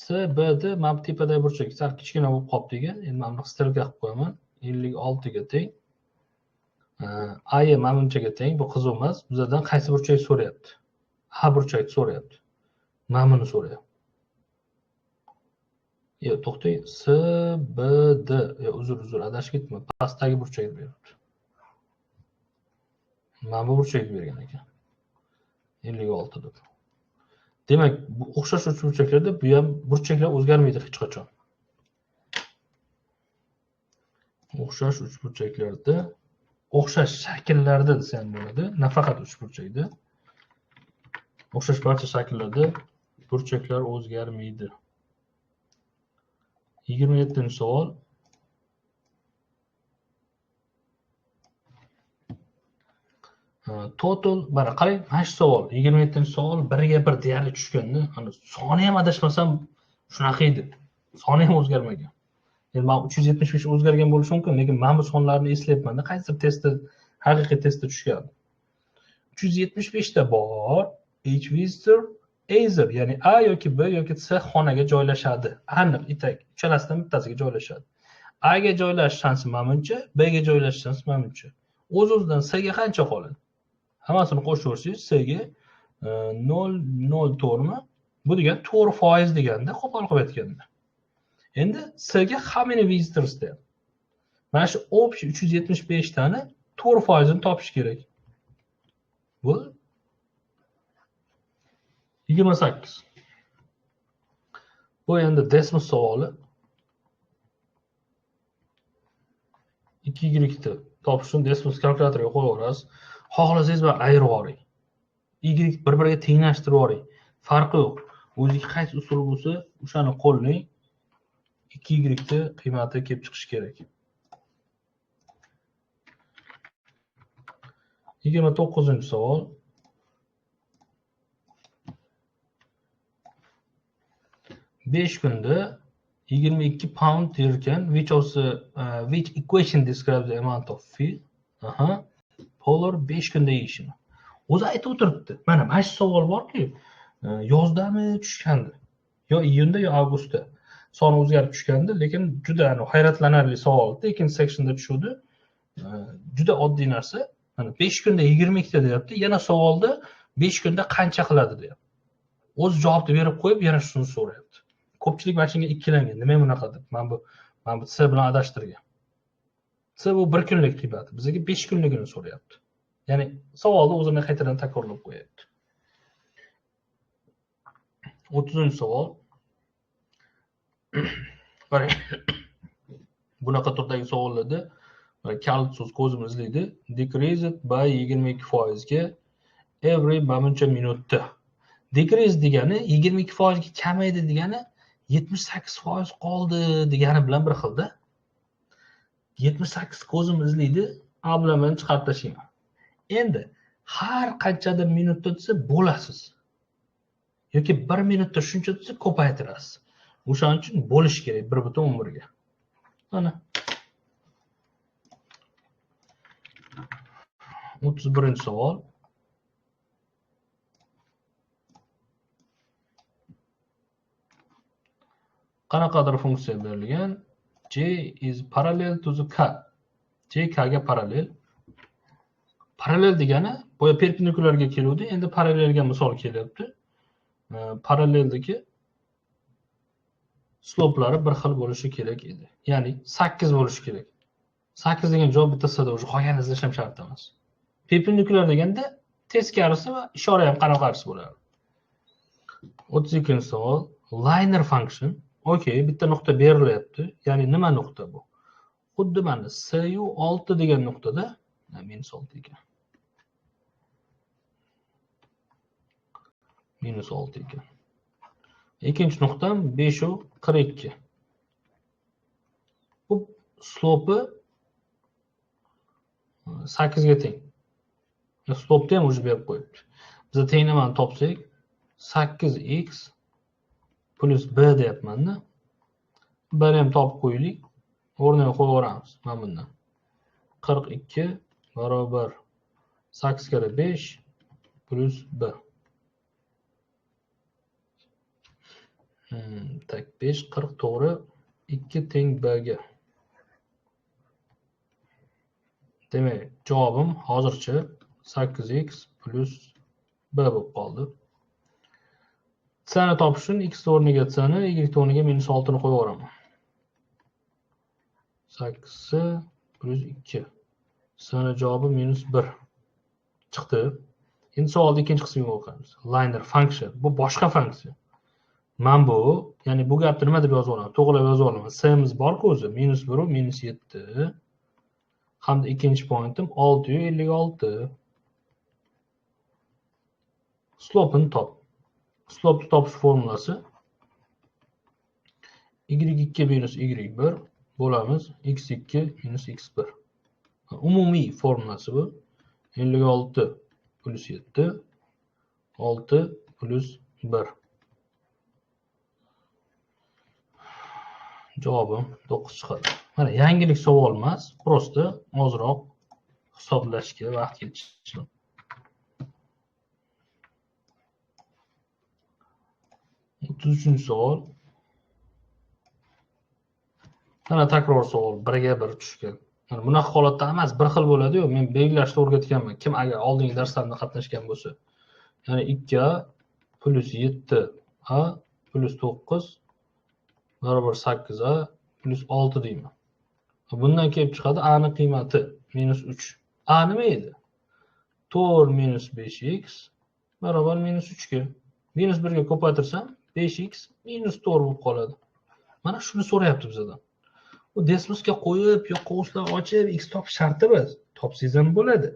CBD mana bu tepadagi burchak sal kichkina bo'lib qolibdi ekan. Endi mana buni strelka qilib qo'yaman. 56 ga teng. AE mana bunchaga teng. Bu qiziq emas. Bizdan qaysi burchak so'rayapti? H burchakni so'rayapti. Mana buni so'rayapti. Yo'q, to'xtang. CBD. Yo'q, uzr, adashib ketdim. Pastdagi burchakni beryapti. Mana bu burchakni bergan ekan. 56 deb. Demak, bu o'xshash uchburchaklarda bu ham burchaklar o'zgarmaydi hech qachon. O'xshash uchburchaklarda, o'xshash shakllarda desa ham bo'ladi, nafaqat uchburchakda. O'xshash barcha shakllarda burchaklar o'zgarmaydi. 27-savol. Total, mana qarang, mana shu savol, 27-savol birga bir deyarli tushganda, ana soni ham adashmasam shunaqa edi. Soni ham o'zgarmagan. Endi men 375 o'zgargan bo'lishi mumkin, lekin men bu sonlarni eslayapman-da, qaysidir testda, haqiqiy testda tushgan. 375 ta bor, each visitor either, ya'ni A yoki B yoki C xonaga joylashadi. Aniq itak, uchalasidan bittasiga joylashadi. A ga joylashish shansi manimcha, B ga joylashish shansi manimcha. O'z-o'zidan C ga qancha qoladi? Hammasini qo'shaversangiz C ga 0.0 to'rtmi? Bu degan 4% deganda, qo'pol qilib aytganda. Endi C ga how many visitors deyapti. Mana shu общий 375 tani 4%ni topish kerak. Bu 28. Bu endi Desmos savoli. 2y ni topish uchun Desmos kalkulyatorga qo'yaverasiz. Xohlasangiz va ayirib yuboring. Y bir-biriga tenglashtirib yuboring. Farqi yo'q. O'ziga qaysi usul bo'lsa, o'shani qo'llang. 2y ni qiymati kelib chiqishi kerak. 29-savol. 5 kunda 22 pound terkan. Which equation describes the amount of feed? Aha. Polar 5 kunda yeyishini. O'zi aytib o'tiribdi. Mana shu savol borki, yozdami tushgandi? Yo iyunda yo avgustda. Son o'zgarib tushgandi, lekin juda hayratlanarli savol. Ikkinchi sectionda tushuvdi. Juda oddiy narsa. Mana 5 kunda 22 ta deyapti. Yana savolda 5 kunda qancha qiladi deyapti. O'zi javobni berib qo'yib, yana shuni so'rayapti. Ko'pchilik mana shunga ikkilangan. Nima bunaqa deb. Mana bu C bilan adashtirgan. C bu 1 kunlik qiymati. Bizga 5 kunligini so'rayapti. Ya'ni savolni o'zini qaytadan takrorlab qo'yapti. 30-savol. Qarang. Bunaqa turdagi savollarda kalit so'z ko'zim izlaydi. Decreased by 22% ga every buncha minutda. Decrease degani 22% ga kamaydi degani 78% qoldi degani bilan bir xilda. 78 ko'zim izlaydi, A bilan men chiqarib tashlayman. Endi har qanchadir minutda desa bo'lasiz. Yoki 1 minutda shuncha desa ko'paytirasiz. O'shaning uchun bo'lish kerak 1.11 ga. Mana 31-savol. Qanaqadir funksiya berilgan. J is parallel to the K. J K ga parallel. Parallel degani boya perpendikularga keluvdi, endi parallelga misol kelyapti. Paralleldagi sloplari bir xil bo'lishi kerak edi. Ya'ni 8 bo'lishi kerak. 8 degan javob bittasida o'zi qolganini izlash ham shart emas. Perpendikular deganda teskarisi va ishora ham qarama-qarshi bo'ladi. 32-savol. Linear function. Okey, bitta nuqta berilyapti. Ya'ni nima nuqta bu? Xuddi mana SU6 degan nuqtada, -6 ekan. -6 ekan. Ikkinchi nuqtam 5.42. Bu slopi 8 ga teng. Slopni ham o'zi berib qo'yibdi. Biz tenglamani topsak 8x plus b deyapman-da. Buni ham topib qo'yaylik. O'rniga qo'yib yuboramiz mana bundan. 42 barobar 8 karra 5 plus b. Tak 5 40 to'g'ri 2 teng b ga. Demak, javobim hozircha 8x plus b bo'lib qoldi. C ni topish uchun x o'rniga c ni, y o'rniga -6 ni qo'yib yuboraman. 8 plus 2. C ni javobi -1 chiqdi. Endi savolning ikkinchi qismiga o'qamiz. Linear function. Bu boshqa funksiya. Men bu, ya'ni bu gapni nima deb yozib olaman? To'g'rilab yozib olaman. C-miz bor-ku o'zi, -1 va -7. Hamda ikkinchi pointim 656. Slopini top. Slopni topish formulasi y2 minus y1 bo'lamiz x2 minus x1. Umumiy formulasi bu. 56 plus 7 6 plus 1. Javobim 9 chiqadi. Mana yangilik savol emas, prosta ozroq hisoblashga vaqt ketishi. 33-savol. Mana takror savol, birga bir tushgan. Mana bunaqa holatda emas, bir xil bo'ladi-yu, men belgilashni o'rgatganman. Kim agar oldingi darslarda qatnashgan bo'lsa. Ya'ni 2a plus 7a plus 9 barobar 8a plus 6 deyman. Bundan kelib chiqadi a ning qiymati -3. A nima edi? 4 minus 5x barobar -3 ga. -1 ga ko'paytirsam 5x minus 4 bo'lib qoladi. Mana shuni so'rayapti bizdan. U desmusga qo'yib, yo qovuslar ochib x topish shart emas. Topsangiz ham bo'ladi.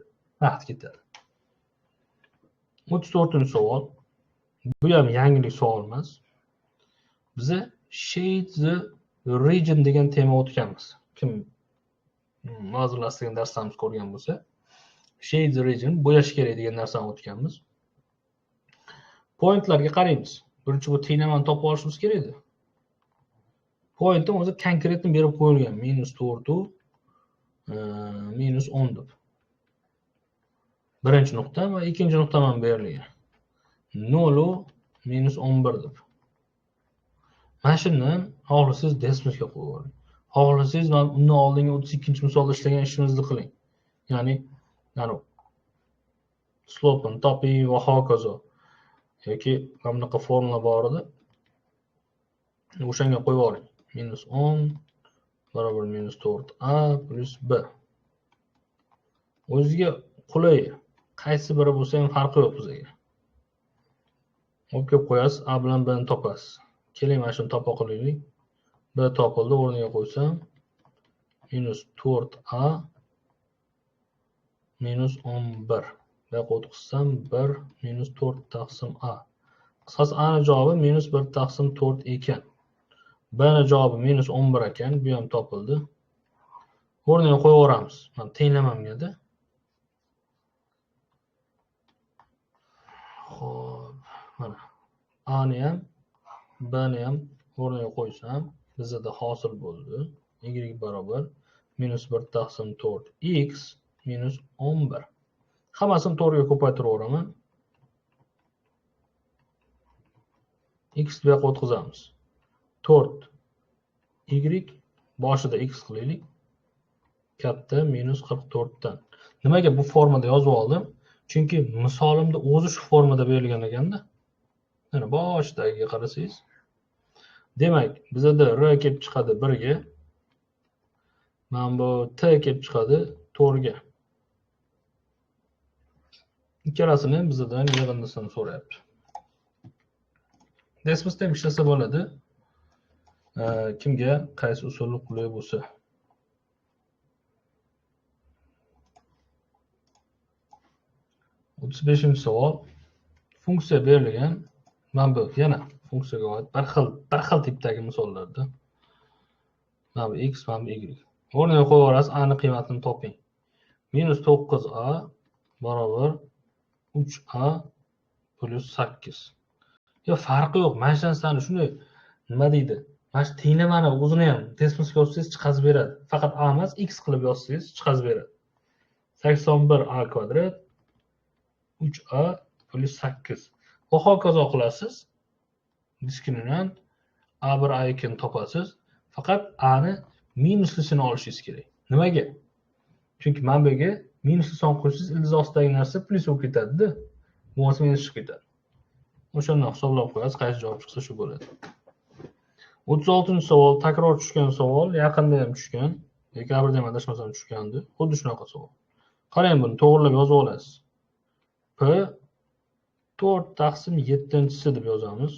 Vaqt ketadi. 34-savol. Bu ham yangilik savol emas. Biza shade the region degan tema o'tganmiz. Kim vazirlar degan darslarimiz ko'rgan bo'lsa, shade the region bo'yash kerak degan narsani o'tganmiz. Pointlarga qaraymiz. Birinchi bu tenglamani topib olishimiz kerak edi. Pointni o'zi konkretni berib qo'yilgan. -4 -10 deb. Birinchi nuqta va ikkinchi nuqta ham berilgan. 0 -11 deb. Mana shundan xohlasangiz desmusga qo'yib yuboring. Xohlasangiz mana undan oldingi 32-misolda ishlagan ishimizni qiling. Ya'ni slope'ni toping va hokazo. Yoki mana bunaqa formula bor edi. O'shanga qo'yib yuboring. -10 barobar -4a plus b. O'ziga qulay, qaysi biri bo'lsa ham farqi yo'q bizga. Olib kelib qo'yasiz, a bilan b ni topasiz. Keling, mana shuni topa qolaylik. B topildi, o'rniga qo'ysam -4a -11. Bu yoqqa o'tkazsam 1 -4 taqsim a. Qisqasi a ni javobi -1 taqsim 4 ekan. B ni javobi -11 ekan, bu ham topildi. O'rniga qo'yib yuboramiz. Mana tenglamamga-da. Xo'p, mana a ni ham b ni ham o'rniga qo'ysam, bizda hosil bo'ldi. Y barobar -1 taqsim 4 x -11. Hammasini to'g'riga ko'paytiraveraman. X bu yoqqa o'tkazamiz. 4 y boshida x qilaylik. Katta -44 dan. Nimaga bu formada yozib oldim? Chunki misolimda o'zi shu formada berilgan ekanda. Mana boshidagiga qarasangiz. Demak, bizada r kelib chiqadi 1 ga. Mana bu t kelib chiqadi 4 ga. Ikkalasini bizdan yig'indisini so'rayapti. Desmusda ham ishlasa bo'ladi. Kimga qaysi usul qulay bo'lsa. 35-savol. Funksiya berilgan. Mana bu yana funksiyaga oid bir xil tipdagi misollarda. Mana bu x, mana bu y. O'rniga qo'yib yuborasiz, a ni qiymatini toping. -9a barobar 3a plus 8. Yo, farqi yo'q. Mana shu narsani shunday nima deydi? Mana shu tenglamani o'zini ham desmusga yozsangiz chiqazib beradi. Faqat a emas, x qilib yozsangiz chiqazib beradi. 81a kvadrat 3a plus 8. Va hokazo qilasiz. Diskriminant a1 a2 ni topasiz. Faqat a ni minuslisini olishingiz kerak. Nimaga? Chunki mana bu yerga minusli son qo'ysangiz ildiz ostidagi narsa plyus bo'lib ketadi-da. Bo'lmasa minus chiqib ketadi. O'shandan hisoblab qo'yasiz, qaysi javob chiqsa shu bo'ladi. 36-savol takror tushgan savol, yaqinda ham tushgan. Dekabrda ham adashmasam tushgandi. Xuddi shunaqa savol. Qarang, buni to'g'rilab yozib olasiz. P 4 taqsim 7-si deb yozamiz.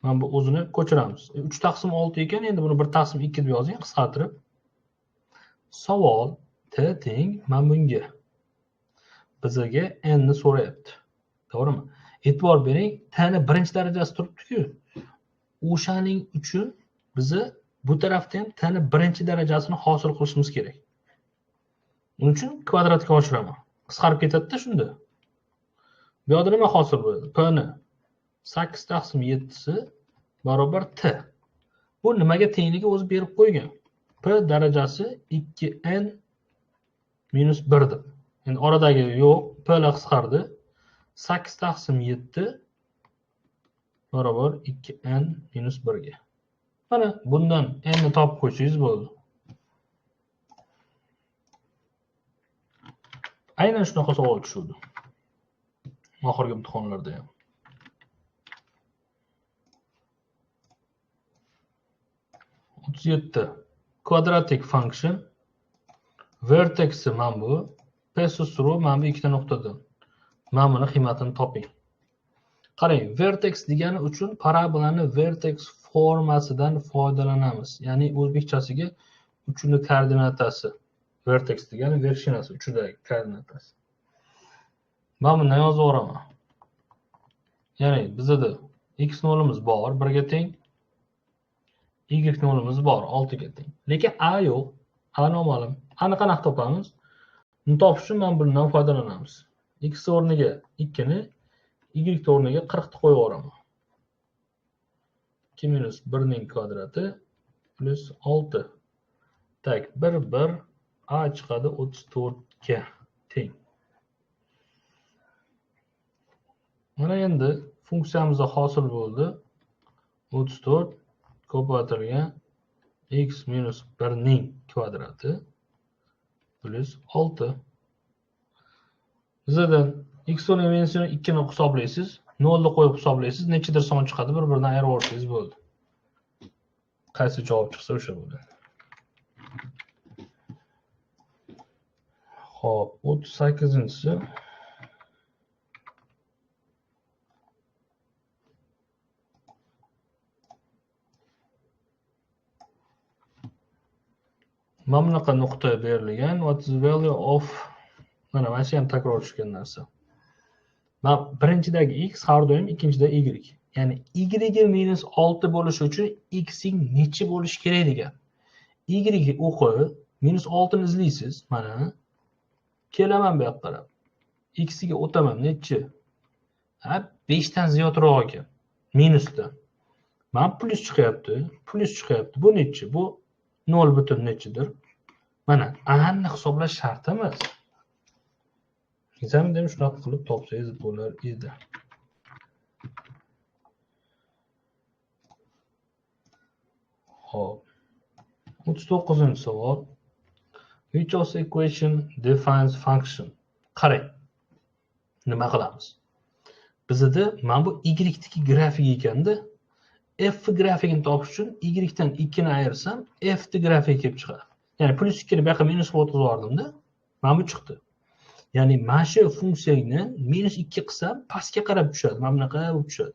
Mana bu o'zini ko'chiramiz. 3 taqsim 6 ekan, endi buni 1 taqsim 2 deb yozing, qisqartirib. Savol T teng mana bunga. Bizga n ni so'rayapti. To'g'rimi? E'tibor bering, T ni birinchi darajasi turibdi-ku. O'shaning uchun biza bu tarafda ham T ni birinchi darajasini hosil qilishimiz kerak. Uning uchun kvadratga oshiraman. Qisqarib ketadi-da shunda. Bu yerda nima hosil bo'ladi? P ni 8 taqsim 7si barobar T. Bu nimaga tengligi o'zi berib qo'ygan. P darajasi 2n minus 1 deb. Endi oradagi yo'q, P la qisqardi. 8 taqsim 7 barobar 2n minus 1 ga. Mana bundan n ni topib qo'ysangiz bo'ldi. Aynan shunaqa savol tushdi. Oxirgi imtihonlarda ham. 37. Quadratic function vertexi mana bu, P susturu mana bu ikkita nuqtadan. Mana buni qiymatini toping. Qarang, vertex degani uchun parabolani vertex formasidan foydalanamiz. Ya'ni o'zbekchasiga uchini koordinatasi. Vertex degani vershinasi, uchidagi koordinatasi. Men bundan yozib yuboraman. Ya'ni bizda x nolimiz bor, 1 ga teng, y nolimiz bor, 6 ga teng. Lekin a yo'q, a noma'lum. A ni qanaqa topamiz? Buni topish uchun men bundan foydalanamiz. X o'rniga 2 ni, y o'rniga 40 ni qo'yib yuboraman. 2 minus 1 ning kvadrati plus 6. Tak, 1 1 a chiqadi 34 ga teng. Mana endi funksiyamiz hosil bo'ldi. 34 ko'paytirilgan x minus 1 ning kvadrati plus 6. Bizdan x o'rniga minus 2 ni hisoblaysiz, 0 ni qo'yib hisoblaysiz, nechidir son chiqadi, bir-biridan ayirib yuborsangiz bo'ldi. Qaysi javob chiqsa o'sha bo'ladi. Xo'p, 38-inchisi. Mana bunaqa nuqta berilgan. What is the value of, mana shu ham takror tushgan narsa. Mana birinchidagi x har doim ikkinchida y. Ya'ni y minus 6 bo'lishi uchun x ing necha bo'lishi kerak degan. Y o'qi minus 6 ni izlaysiz. Mana kelaman bu yoqqa qarab. X ga o'taman necha? Ha, 5 dan ziyodroq ekan. Minusdan. Mana plus chiqyapti, plus chiqyapti. Bu necha? Bu 0 butun nechidir? Mana aniq hisoblash shart emas. Examda ham shunaqa qilib topsangiz bo'lar edi. Xo'p. 39-savol. Which of the equation defines function? Qarang. Nima qilamiz? Bizda mana bu y diki grafik ekanda, f grafikini topish uchun y dan 2 ni ayirsam, f grafigi kelib chiqadi. Ya'ni plus 2 ni bu yoqqa minus qilib o'tkazib yubordimda, mana bu chiqdi. Ya'ni mana shu funksiyani minus 2 qilsam, pastga qarab tushadi, mana bunaqa bo'lib tushadi.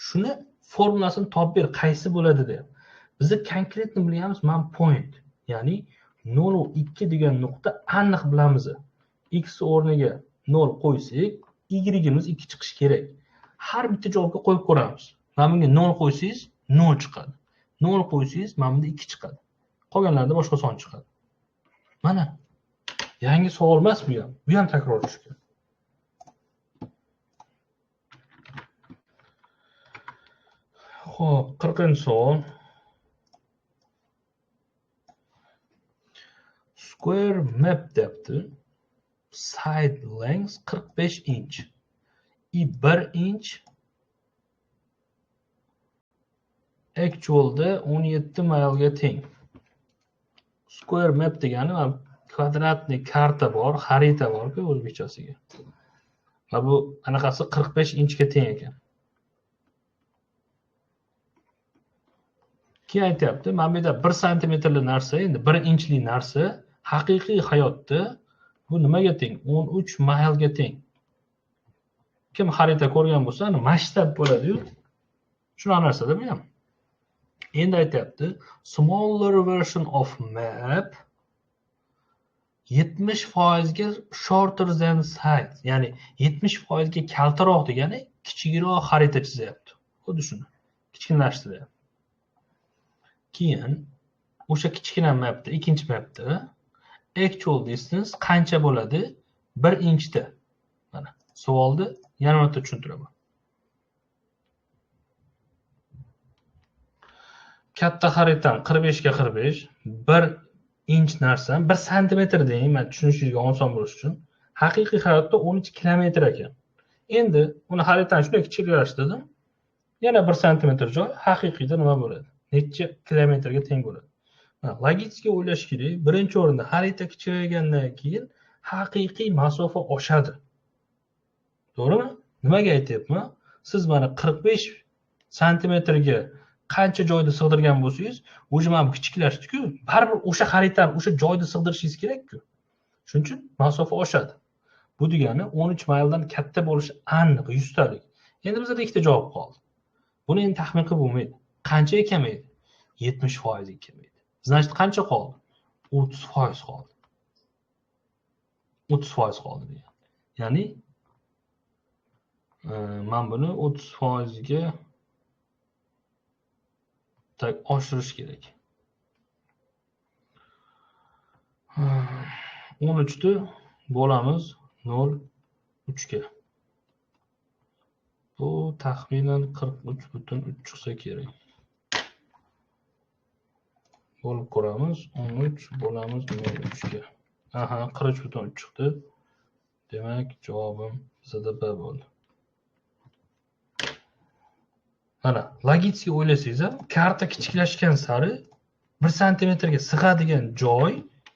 Shuni formulasini topib ber, qaysi bo'ladi deyapti. Biz konkretni bilamiz, mana point, ya'ni 0.2 degan nuqta aniq bilamiz. X o'rniga 0 qo'ysak, y-imiz 2 chiqishi kerak. Har bitta javobga qo'yib ko'ramiz. Mana bunga 0 qo'ysangiz 0 chiqadi. 0 qo'ysangiz mana bunda 2 chiqadi. Qolganlarida boshqa son chiqadi. Mana yangi savol emas bu ham. Bu ham takror tushgan. Xo'p, 40-savol. Square map deyapti. Side length 45 inch. I 1 inch actualda 17 maylga teng. Square map degani mana kvadratli karta bor, xarita bor-ku o'zbekchasiga. Va bu anaqasi 45 inchga teng ekan. Keyin aytayapti, mana bu yerda 1 santimetrli narsa, endi 1 inchli narsa haqiqiy hayotda bu nimaga teng? 13 maylga teng. Kim xarita ko'rgan bo'lsa, ana masshtab bo'ladi-yu. Shunaqa narsada bu ham. Endi aytayapti, smaller version of map 70% ga shorter than size, ya'ni 70% ga kaltaroq degani kichikroq xarita chizyapti. Xuddi shuni kichkinlashtiryapti. Keyin o'sha kichkina mapda, ikkinchi mapda actual distance qancha bo'ladi? 1 inchda. Mana savolni yana marta tushuntiraman. Katta xaritam 45 ga 45, 1 inch narsam 1 santimetr deng, men tushunishingizga oson bo'lishi uchun. Haqiqiy hayotda 13 kilometr ekan. Endi uni xaritani shunday kichiklashtirdim. Yana 1 santimetr joy haqiqiyda nima bo'ladi? Necha kilometrga teng bo'ladi? Logik o'ylash kerak. Birinchi o'rinda xarita kichiraygandan keyin haqiqiy masofa oshadi. To'g'rimi? Nimaga aytyapman? Siz mana 45 santimetrga qancha joyda sig'dirgan bo'lsangiz, o'zi mana bu kichiklashdi-ku, baribir o'sha xaritani o'sha joyda sig'dirishingiz kerak-ku. Shuning uchun masofa oshadi. Bu degani 13 mayldan katta bo'lishi aniq, 100 talik. Endi bizda ikkita javob qoldi. Buni endi taxmin qilib bo'lmaydi. Qanchaga kamaydi? 70% ga kamaydi. Значит, qancha qoldi? 30% qoldi. 30% qoldi degan. Ya'ni men buni 30% ga tak oshirish kerak. 13 ni bo'lamiz 0.3 ga. Bu taxminan 43.3 chiqsa kerak. Bo'lib ko'ramiz. 13 bo'lamiz 0.3 ga. Aha, 43.3 chiqdi. Demak, javobim bizda B bo'ldi. Mana, logik o'ylasangiz ham, karta kichiklashgan sari 1 santimetrga sig'adigan joy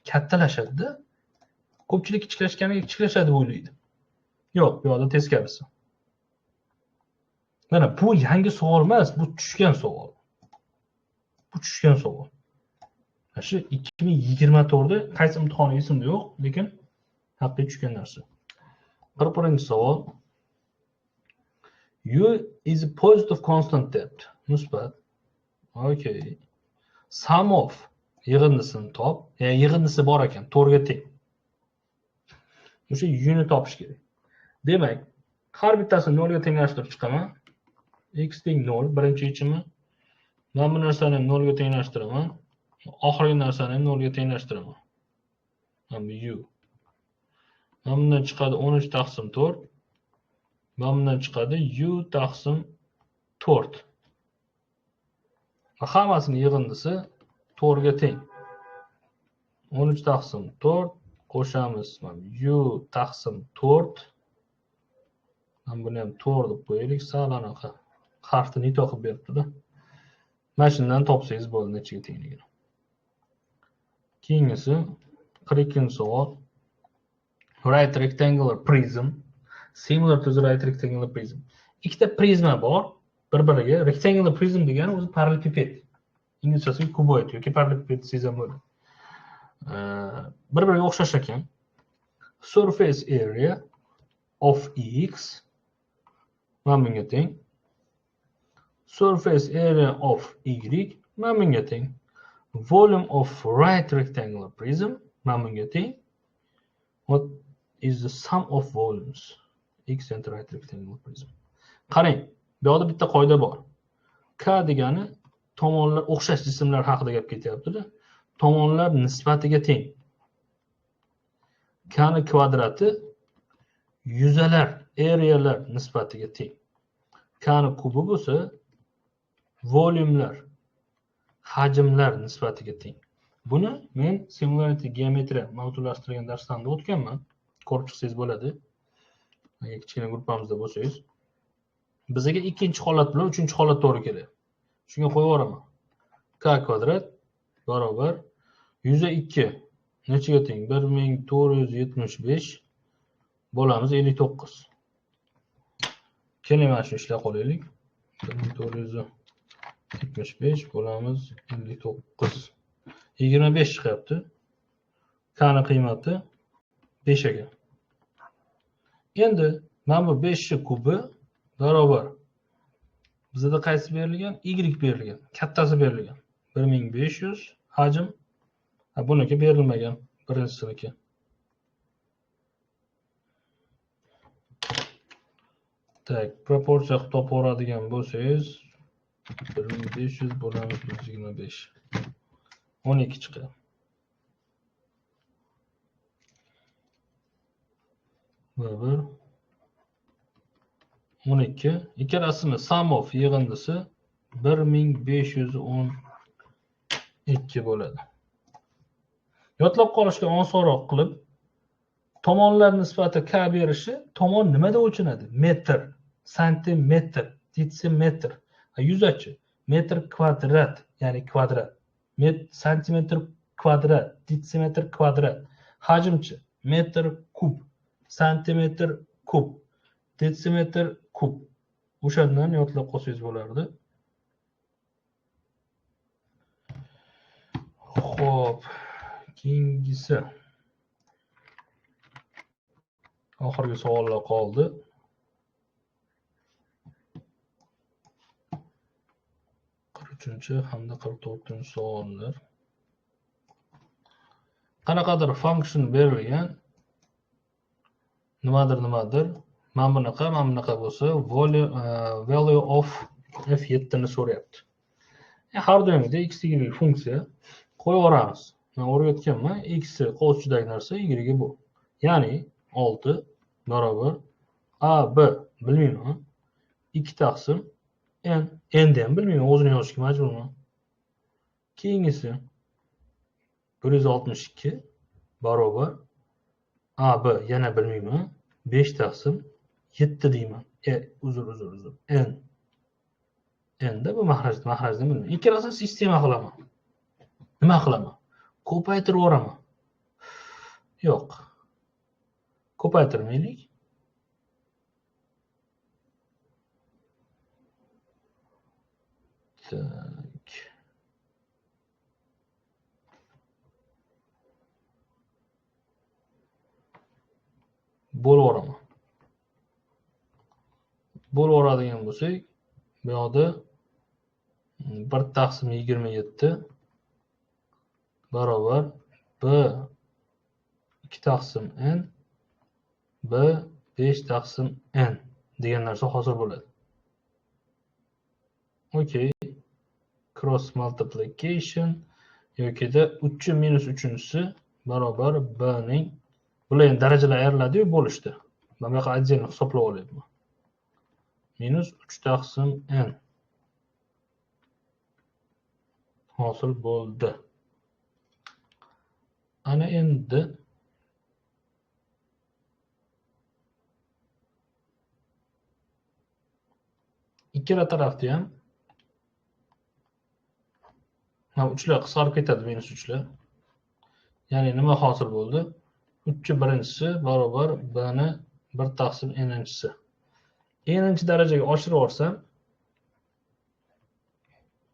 kattalashadi-da. Ko'pchilik kichiklashganiga kichiklashadi deb o'ylaydi. Yo'q, bu yoqda teskarisi. Mana bu yangi savol emas, bu tushgan savol. Bu tushgan savol. Mana shu 2024 da qaysi imtihon esimda yo'q, lekin haqiqiy tushgan narsa. 41-savol. U is a positive constant depth. Musbat. Okay. Sum of yig'indisini top. Ya'ni yig'indisi bor ekan, 4 ga teng. O'sha u ni topish kerak. Demak, har bittasini 0 ga tenglashtirib chiqaman. X teng 0 birinchi yechimi. Men bu narsani ham 0 ga tenglashtiraman. Oxirgi narsani ham 0 ga tenglashtiraman. Mana bu u. Mana bundan chiqadi 13 taqsim 4. Mana bundan chiqadi u taqsim 4. Va hammasini yig'indisi 4 ga teng. 13 taqsim 4 qo'shamiz mana u taqsim 4. Mana buni ham 4 deb qo'yaylik, sal anaqa harfni nito qilib beribdi-da. Mana shundan topsangiz bo'ldi nechaga tengligini. Keyingisi 42-savol. Right rectangular prism similar to the right rectangular prism. Ikkita prizma bor, bir-biriga. Rectangular prism degani o'zi parallelepiped. Inglizchasiga kuboid yoki parallelepiped desangiz ham bo'ladi. Bir-biriga o'xshash ekan. Surface area of x mana bunga teng. Surface area of y mana bunga teng. Volume of right rectangular prism mana bunga teng. What is the sum of volumes x and right rectangular prism? Qarang, bu yerda bitta qoida bor. K degani tomonlar o'xshash jismlar haqida gap ketyapti-da. Tomonlar nisbatiga teng. K ni kvadrati yuzalar, arealar nisbatiga teng. K ni kubi bo'lsa volyumlar, hajmlar nisbatiga teng. Buni men similarity geometriya mavzulashtirgan darsdan o'tganman. Ko'rib chiqsangiz bo'ladi. Agar kichkina gruppamizda bo'lsangiz. Bizga ikkinchi holat bilan uchinchi holat to'g'ri keladi. Shunga qo'yib yuboraman. K kvadrat barobar 102 nechaga teng? 1475 bo'lamiz 59. Keling mana shu ishlab qolaylik. 1475 bo'lamiz 59. 25 chiqyapti. K ni qiymati 5 ekan. Endi mana bu 5 ni kubi barobar bizda qaysi berilgan? Y berilgan, kattasi berilgan. 1500 hajm. Ha, buniki berilmagan, birinchisiniki. Tak, proporsiya qilib topib oladigan bo'lsangiz 1500 bo'lamiz 125. 12 chiqadi. Va 1 12 ikkalasini sum of yig'indisi 1512 bo'ladi. Yodlab qolishga osonroq qilib tomonlar nisbati K berishi, tomon nimada o'lchanadi? Metr, santimetr, detsimetr. Yuzachi metr kvadrat, ya'ni kvadrat. Santimetr kvadrat, detsimetr kvadrat. Hajmchi metr kub, santimetr kub, detsimetr kub. O'shandan yodlab qolsangiz bo'lardi. Xo'p, keyingisi. Oxirgi savollar qoldi. 43 hamda 44 savollar. Qanaqadir function berilgan. Nimadir nimadir. Mana bunaqa, mana bunaqa bo'lsa, value of f7 ni so'rayapti. Har doimgidek x y funksiya qo'yib yuboramiz. Men o'rgatganman, x qo'shchidagi narsa, y bu. Ya'ni 6 barobar a b bilmayman. 2 taqsim n, n da ham bilmayman, o'zini yozishga majburman. Keyingisi 162 barobar a b yana bilmayman, 5 taqsim 7 deyman. Uzr. N. N da bu mahrajni bilmayman. Ikkalasini sistema qilaman. Nima qilaman? Ko'paytirib yuboraman. Yo'q. Ko'paytirmaylik. Tak. Bo'lib yuboraman. Bo'lib yuboradigan bo'lsak, bu yoqda 1 taqsim 27 barobar b 2 taqsim n b 5 taqsim n degan narsa hosil bo'ladi. Okey. Cross multiplication yokida 3 minus 3-si barobar b ning, bular endi darajalar ayriladi-yu bo'lishdi. Men bu yoqqa отдельно hisoblab olyapman. Minus 3 taqsim n hosil bo'ldi. Ana endi ikkala tarafda ham mana 3lar qisqarib ketadi, minus 3lar. Ya'ni nima hosil bo'ldi? 3 birinchisi barobar b ni 1 taqsim n-inchisi. N-inchi darajaga oshirib yuborsam,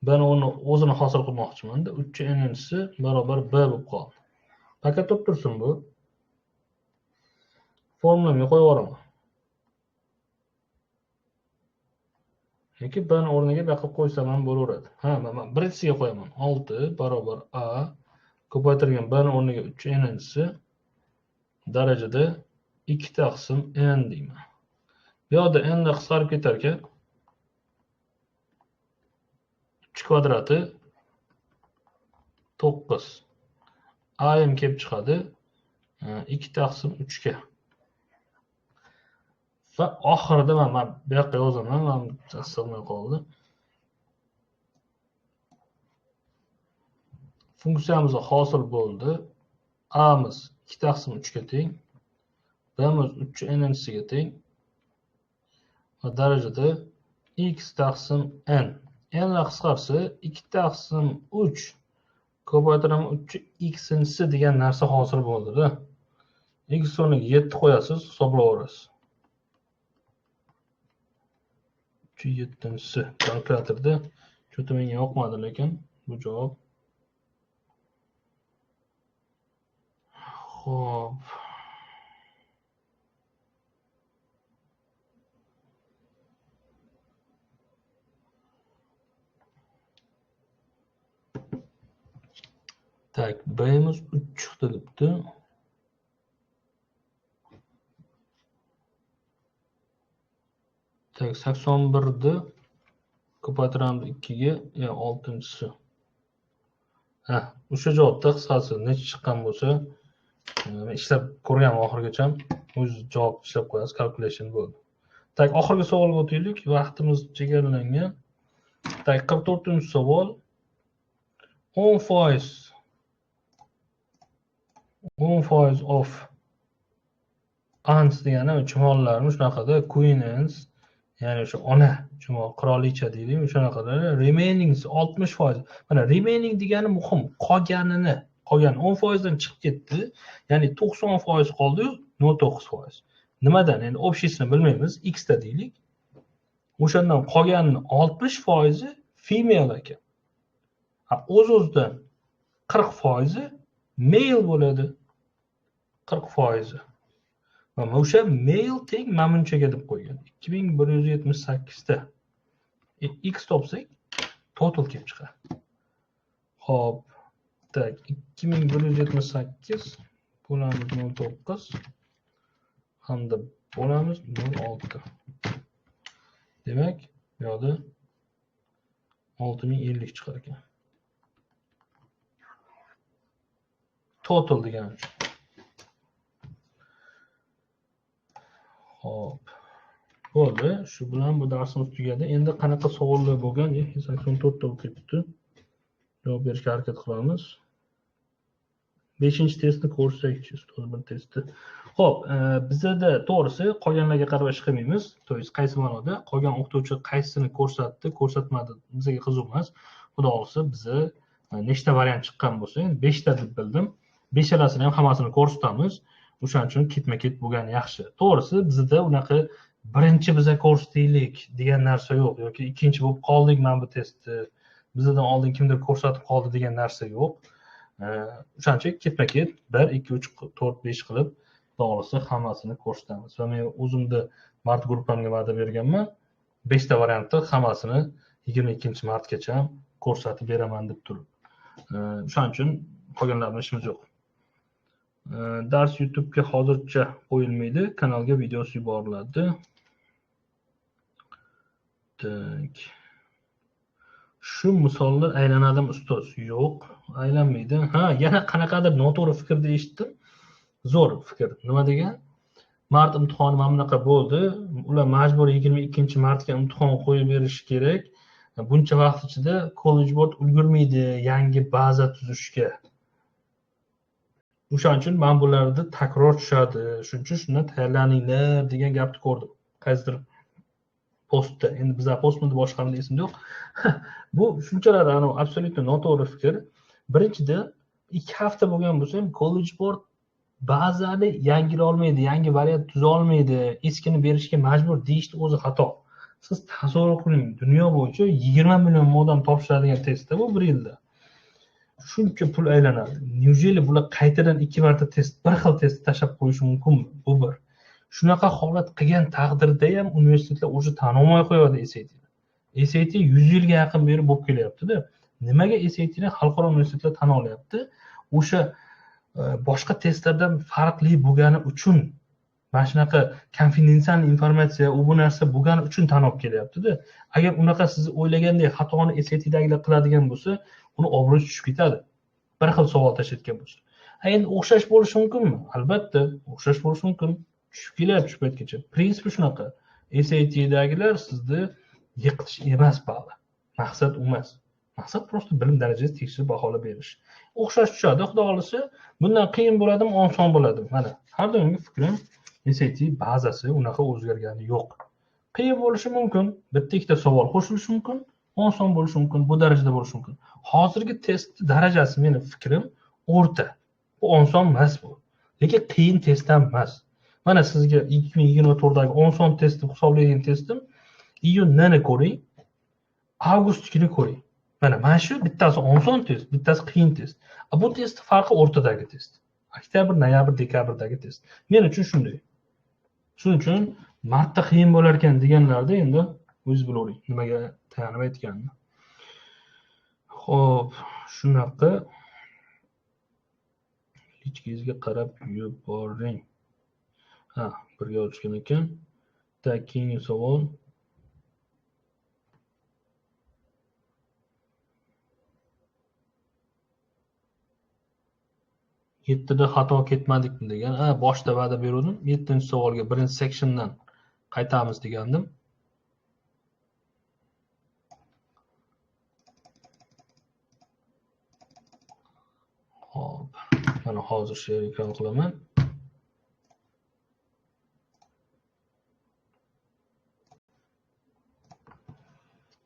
b ni o'zini hosil qilmoqchiman-da, 3 n-inchisi barobar b bo'lib qoldi. Paket turib tursin bu. Formulamga qo'yib yuboraman. Yoki b ni o'rniga bu yoqqa qo'ysam ham bo'laveradi. Ha, men birinchisiga qo'yaman. 6 barobar a ko'paytirilgan b ni o'rniga 3 n-inchisi darajada 2 taqsim n deyman. Bu yoqda n da qisqarib ketar ekan. 3 kvadrati 9. A ham kelib chiqadi 2 taqsim 3 ga. Va oxirida men bu yoqqa yozaman, men sig'may qoldi. Funksiyamiz hosil bo'ldi. A'miz 2 taqsim 3 ga teng, B'miz 3 n-inchisiga teng va darajada x taqsim n. N la qisqarsa 2 taqsim 3 ko'paytiraman 3 x-inchisi degan narsa hosil bo'ldi-da. X o'rniga 7 qo'yasiz, hisoblayverasiz. 3 7-inchisi kalkulyatorda cho'ta menga yoqmadi, lekin bu javob. Xo'p. Tak, B'miz 3 chiqdi debdi. Tak, 81ni ko'paytiramiz 2 ga, ya 6-chisi. Ha, o'sha javobda qisqasi necha chiqqan bo'lsa, ishlab ko'rganman oxirigacha, o'z javob ishlab qo'yasiz, calculation bo'ldi. Tak, oxirgi savolga o'taylik, vaqtimiz chegaralangan. Tak, 44-savol. 10% 10% of ants degani chumollarni shunaqada queen ants, ya'ni o'sha ona chumol, qirolicha deylik, o'shanaqada remaining 60%. Mana remaining degani muhim, qolganini, qolgan 10% dan chiqib ketdi, ya'ni 90% qoldi-yu, 0.9%. Nimadan? Endi общийsini bilmaymiz, x da deylik. O'shandan qolganini 60% female ekan. Ha, o'z-o'zidan 40% male bo'ladi. 40%. Va o'sha male teng mana bunchaga deb qo'ygan. 2178 ta. X topsak total kelib chiqadi. Xo'p, tak 2178 bo'lamiz 0.9 hamda bo'lamiz 0.6. Demak, bu yoqda 6050 chiqar ekan. Total degani uchun. Xo'p. Bo'ldi. Shu bilan bu darsimiz tugadi. Endi qanaqa savollar bo'lgan? 84 ta bo'lib ketibdi. Javob berishga harakat qilamiz. 5-testni ko'rsakchi, ustoz bir testni. Xo'p, bizda to'g'risi qolganlarga qarab ish qilmaymiz. To есть qaysi ma'noda qolgan o'qituvchi qaysisini ko'rsatdi, ko'rsatmadi bizga qiziq emas. Xudo xolasa biza nechta variant chiqqan bo'lsa, endi 5 ta deb bildim. 5talasini ham hammasini ko'rsatamiz. O'shaning uchun ketma-ket bo'lgani yaxshi. To'g'risi bizda unaqa birinchi biza ko'rsataylik degan narsa yo'q yoki ikkinchi bo'lib qoldik mana bu testni, bizdan oldin kimdir ko'rsatib qoldi degan narsa yo'q. O'shaning uchun ketma-ket 1 2 3 4 5 qilib to'g'risi hammasini ko'rsatamiz. Va men o'zimda mart gruppamga va'da berganman. 5 ta variantni hammasini 22-martgacha ko'rsatib beraman deb turib. O'shaning uchun qolganlar bilan ishimiz yo'q. Dars YouTube'ga hozircha qo'yilmaydi, kanalga videosi yuboriladi. Tak. Shu misollar aylanadimi ustoz? Yo'q, aylanmaydi. Ha, yana qanaqadir noto'g'ri fikrni eshitdim. Zo'r fikr. Nima degan? Mart imtihoni mana bunaqa bo'ldi. Ular majbur 22-martga imtihon qo'yib berishi kerak. Buncha vaqt ichida College Board ulgurmaydi yangi baza tuzishga. O'shaning uchun mana bularda takror tushadi. Shuning uchun shundan tayyorlaninglar degan gapni ko'rdim. Qaysidir postda. Endi bizlar postmidi boshqamidi esimda yo'q. Bu shunchalar absolyutно noto'g'ri fikr. Birinchida 2 hafta bo'lgan bo'lsa ham College Board bazani yangila olmaydi, yangi variant tuza olmaydi, eskini berishga majbur deyishni o'zi xato. Siz tasavvur qiling, dunyo bo'yicha 20 million odam topshiradigan testda bu bir yilda. Shuncha pul aylanadi. Neujeli bular qaytadan 2 marta test, bir xil test tashlab qo'yishi mumkinmi? Bu bir. Shunaqa holat qilgan taqdirda ham universitetlar o'zi tan olmay qo'yadi SATni. SAT 100 yilga yaqin beri bo'lib kelyapti-da. Nimaga SATni xalqaro universitetlar tan olyapti? O'sha boshqa testlardan farqli bo'lgani uchun, mana shunaqa konfidensial informatsiya u bu narsa bo'lgani uchun tan olib kelyapti-da. Agar unaqa siz o'ylagandek xatoni SATdagilar qiladigan bo'lsa, uni obro'si tushib ketadi. Bir xil savol tashlayotgan bo'lsa. Endi o'xshash bo'lishi mumkinmi? Albatta, o'xshash bo'lishi mumkin. Tushib kelyapti shu paytgacha. Prinsipi shunaqa. SATdagilar sizni yiqitish emas bali. Maqsad u emas. Maqsad prosta bilim darajasi tekshirib baholab berish. O'xshash tushadi, xudo xolasa, bundan qiyin bo'ladimi, oson bo'ladimi? Mana har doimgi fikrim SAT bazasi unaqa o'zgargani yo'q. Qiyin bo'lishi mumkin, bitta ikkita savol qo'shilishi mumkin, oson bo'lishi mumkin, bu darajada bo'lishi mumkin. Hozirgi test darajasi meni fikrim o'rta. Bu oson emas bu. Lekin qiyin test ham emas. Mana sizga 2024dagi oson test deb hisoblaydigan testim iyunni ko'ring, avgustnikini ko'ring. Mana shu bittasi oson test, bittasi qiyin test. Bu test farqi o'rtadagi test. Oktyabr, noyabr, dekabrdagi test. Men uchun shunday. Shuning uchun martda qiyin bo'lar ekan deganlarda endi o'zingiz bilavering nimaga tayanib aytganini. Xo'p, shunaqa lichkangizga qarab yuboring. Ha, birga yozishgan ekan. Tak, keyingi savol. Yettida xato ketmadikmi degan. Ha, boshda va'da beruvdim. 7-savolga birinchi sectiondan qaytamiz degandim. Xo'p, mana hozir share ekran qilaman.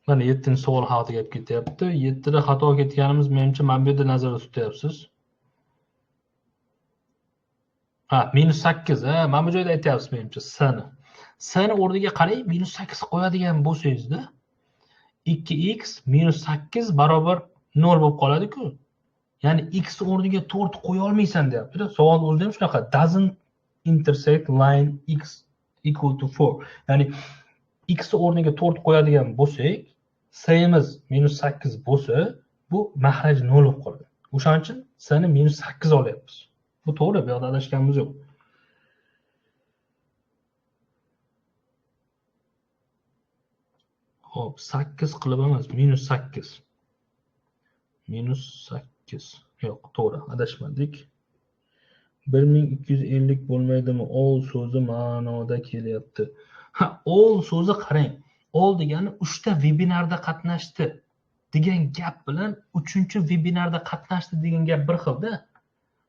Mana 7-savol haqida gap ketyapti. 7da xato ketganimiz menimcha mana bu yerda nazarda tutyapsiz. Ha, -8. Ha, mana bu joyda aytyapsiz menimcha S-ni. S-ni o'rniga qarang, -8 qo'yadigan bo'lsangizda 2x -8 barobar 0 bo'lib qoladi-ku. Ya'ni x o'rniga 4 qo'ya olmaysan deyapti-da. Savol o'zida ham shunaqa doesn't intersect line x equal to 4. Ya'ni x o'rniga 4 qo'yadigan bo'lsak, s'imiz -8 bo'lsa, bu mahraj 0 bo'lib qoladi. O'shaning uchun s-ni -8 olyapmiz. Bu to'g'ri, bu yoqda adashganimiz yo'q. Xo'p, 8 qilib emas, -8. -8. Yo'q, to'g'ri, adashmadik. 1250 bo'lmaydimi? All so'zi ma'noda kelyapti. Ha, all so'zi qarang. All degani 3 ta vebinarda qatnashdi degan gap bilan 3-vebinarda qatnashdi degan gap bir xilda.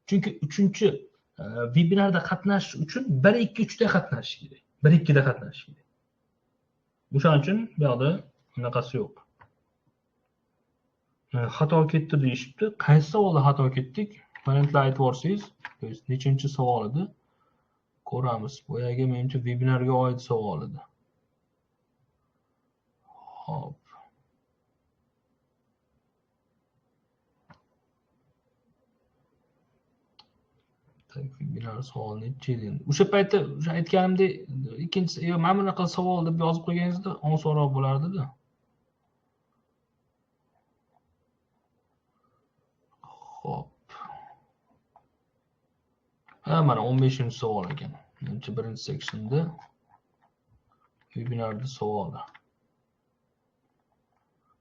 Chunki 3-vebinarda qatnashish uchun 1 2 3 da qatnashish kerak. 1 2 da qatnashish kerak. O'shaning uchun bu yoqda bunaqasi yo'q. Xato ketdi deyishibdi. Qaysi savolda xato ketdik? Variantlar aytib yuborsangiz, to есть nechinchi savol edi? Ko'ramiz. Boyagi menimcha vebinarga oid savol edi. Xo'p. Tak, webinar savol nechi edi endi? O'sha paytda o'sha aytganimdek, ikkinchisi, yo'q, mana bunaqa savol deb yozib qo'yganingizda osonroq bo'lardi-da. Xo'p. Ha, mana 15-savol ekan. Menimcha birinchi sectionda webinarda savoli.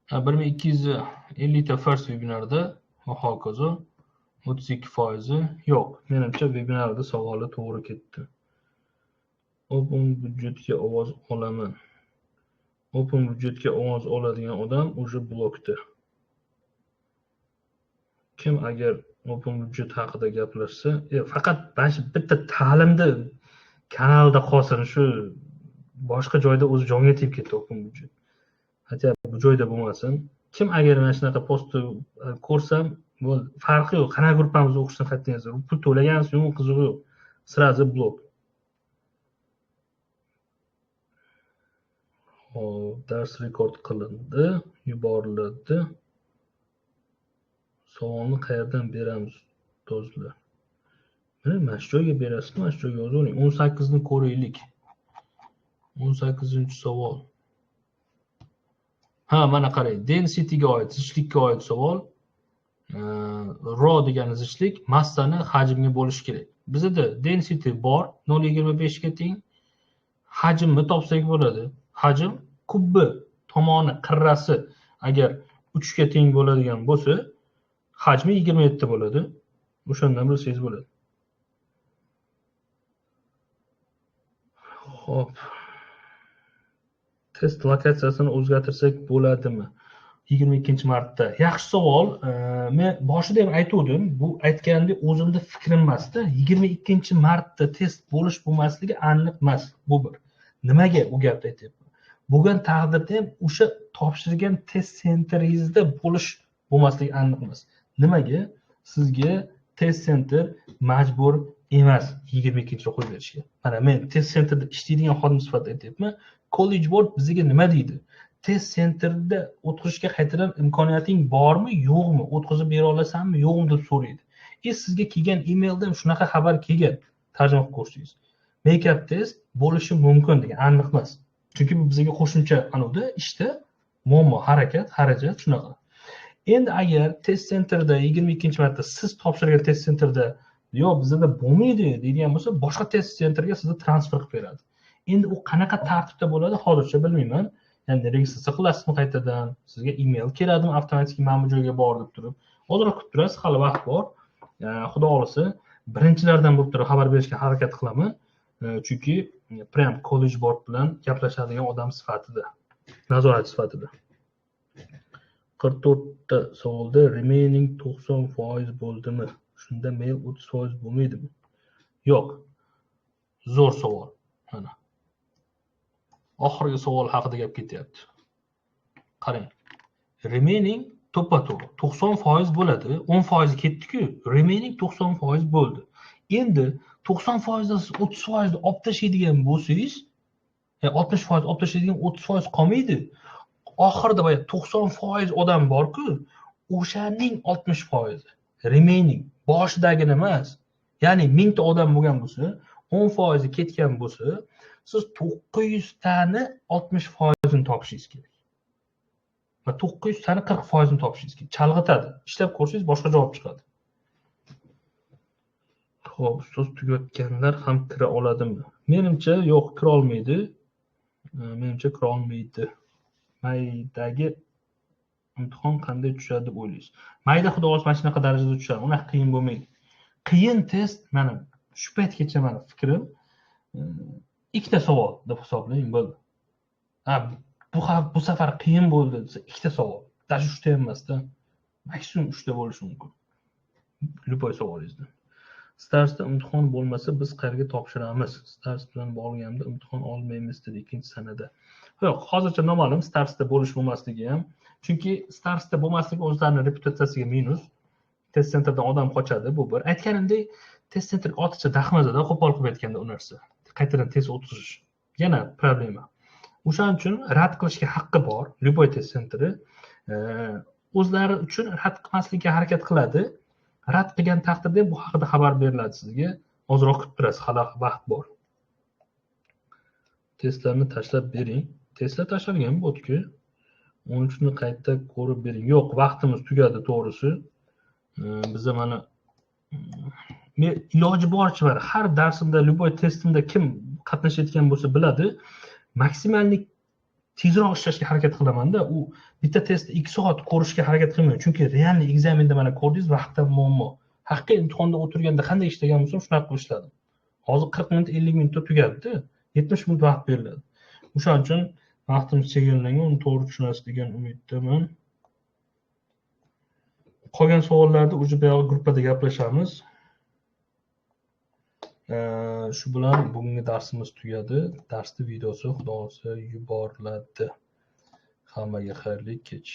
Ha, 1250 ta first webinarda va hokazo 32% yo'q. Menimcha webinarda savoli to'g'ri ketdi. Open budjetga ovoz olaman. Open budjetga ovoz oladigan odam уже blokda. Kim agar open budjet haqida gaplashsa, faqat mana shu bitta ta'limda kanalda qolsin, shu boshqa joyda o'zi jonga tegib ketdi open budjet. Hatto bu joyda bo'lmasin. Kim agar mana shunaqa postni ko'rsam, bo'ldi, farqi yo'q. Qanaqa gruppamizda o'qishdan qat'iy nazar, pul to'lagansiz, yo'q, qizig'i yo'q. Sразу blok. Xo'p, dars rekord qilindi, yuboriladi. Savolni qayerdan beramiz, ustozlar? Mana shu joyga berasiz, mana shu joyga yozavering. 18 ni ko'raylik. 18-savol. Ha, mana qarang, densityga oid, zichlikka oid savol. Ro degani zichlik, massani hajmga bo'lish kerak. Bizda density bor, 0.25 ga teng. Hajmni topsak bo'ladi. Hajm kubbi tomoni qirrasi agar 3 ga teng bo'ladigan bo'lsa, hajmi 27 bo'ladi. O'shandan bilsangiz bo'ladi. Xo'p. Test lokatsiyasini o'zgartirsak bo'ladimi? 22-martda. Yaxshi savol. Men boshida ham aytuvdim, bu aytganimdek o'zimda fikrim emasda. 22-martda test bo'lish bo'lmasligi aniq emas. Bu bir. Nimaga u gapni aytyapman? Bo'lgan taqdirda ham o'sha topshirgan test senteringizda bo'lish bo'lmasligi aniq emas. Nimaga? Sizga test center majbur emas 22-da qo'yib berishga. Mana men test centerda ishlaydigan xodim sifatida aytyapman. College board bizga nima deydi? Test centerda o'tkazishga qaytadan imkoniyating bormi, yo'qmi? O'tkazib bera olasanmi, yo'qmi deb so'raydi. Sizga kelgan emailda ham shunaqa xabar kelgan, tarjima qilib ko'rsangiz. Make-up test bo'lishi mumkin degan aniq emas. Chunki bu bizga qo'shimcha anavda ishda muammo, harakat, xarajat shunaqa. Endi agar test centerda 22-marta siz topshirgan test centerda yo'q, bizda bo'lmaydi deydigan bo'lsa, boshqa test centerga sizni transfer qilib beradi. Endi u qanaqa tartibda bo'ladi hozircha bilmayman. Ya'ni registratsiya qilasizmi qaytadan, sizga email keladimi avtomatik mana bu joyga bor deb turib. Ozroq kutib turasiz, hali vaqt bor. Xudo xolasa birinchilardan bo'lib turib xabar berishga harakat qilaman. Chunki prям college board bilan gaplashadigan odam sifatida, nazorat sifatida. 44 ta savolda remaining 90% bo'ldimi? Shunda mail 30% bo'lmaydimi? Yo'q. Zo'r savol. Mana. Oxirgi savol haqida gap ketyapti. Qarang. Remaining to'ppa-to'g'ri 90% bo'ladi. 10% ketdi-ku. Remaining 90% bo'ldi. Endi 90% dan siz 30% ni olib tashlaydigan bo'lsangiz, 60% olib tashlaydigan 30% qolmaydi. Oxirida boya 90% odam bor-ku, o'shaning 60% remaining, boshidagini emas. Ya'ni 1000 ta odam bo'lgan bo'lsa, 10% ketgan bo'lsa, siz 900 tani 60%ini topishingiz kerak va 900 tani 40%ini topishingiz kerak. Chalg'itadi. Ishlab ko'rsangiz, boshqa javob chiqadi. Ho'p, ustoz, tugatganlar ham kira oladimi? Menimcha, yo'q, kira olmaydi. Menimcha, kira olmaydi. Maydagi imtihon qanday tushadi deb o'ylaysiz? Mayda, xudo xohlasa, mana shunaqa darajada tushadi, unaqa qiyin bo'lmaydi. Qiyin test, mana shu paytgacha mani fikrim, ikkita savol deb hisoblang, bo'ldi. Ha, bu safar qiyin bo'ldi desa, ikkita savol, даже uchta ham emasda, maksimum uchta bo'lishi mumkin любой savolingizda. Starsda imtihon bo'lmasa, biz qayerga topshiramiz? Stars bilan borganimda imtihon olmaymiz dedi ikkinchi sanada. Yo'q, hozircha noma'lum Starsda bo'lish bo'lmasligi ham, chunki Starsda bo'lmasligi o'zlarini reputatsiyasiga minus, test centerdan odam qochadi. Bu bir, aytganimdek, test center ortiqcha daxmazada, qo'pol qilib aytganda, u narsa qaytadan test o'tkazish yana problema. O'shaning uchun rad qilishga haqqi bor любой test centeri, o'zlari uchun rad qilmaslikka harakat qiladi. Rad qilgan taqdirda bu haqida xabar beriladi sizga. Ozroq kutib turasiz, hali vaqt bor. Testlarni tashlab bering. Testlar tashlangan botku. 13ni qayta ko'rib bering. Yo'q, vaqtimiz tugadi, to'g'risi. Biza mana, men iloji boricha mana har darsimda, любой testimda, kim qatnashayotgan bo'lsa biladi, максимальный tezroq ishlashga harakat qilamanda. U bitta testni 2 soat ko'rishga harakat qilmayman, chunki реальный экзамен da, mana ko'rdingiz, vaqtda muammo. Haqiqiy imtihonda o'tirganda qanday ishlagan bo'lsam, shunaqa qilib ishladim. Hozir 40 minut, 50 minutda tugadida, 70 minut vaqt beriladi. O'shaning uchun vaqtimiz chegaralangan, uni to'g'ri tushunasiz degan umiddaman. Qolgan savollarni уже buyog'i gruppada gaplashamiz. Shu bilan bugungi darsimiz tugadi. Darsni videosi, xudo xohlasa, yuboriladi. Hammaga xayrli kech.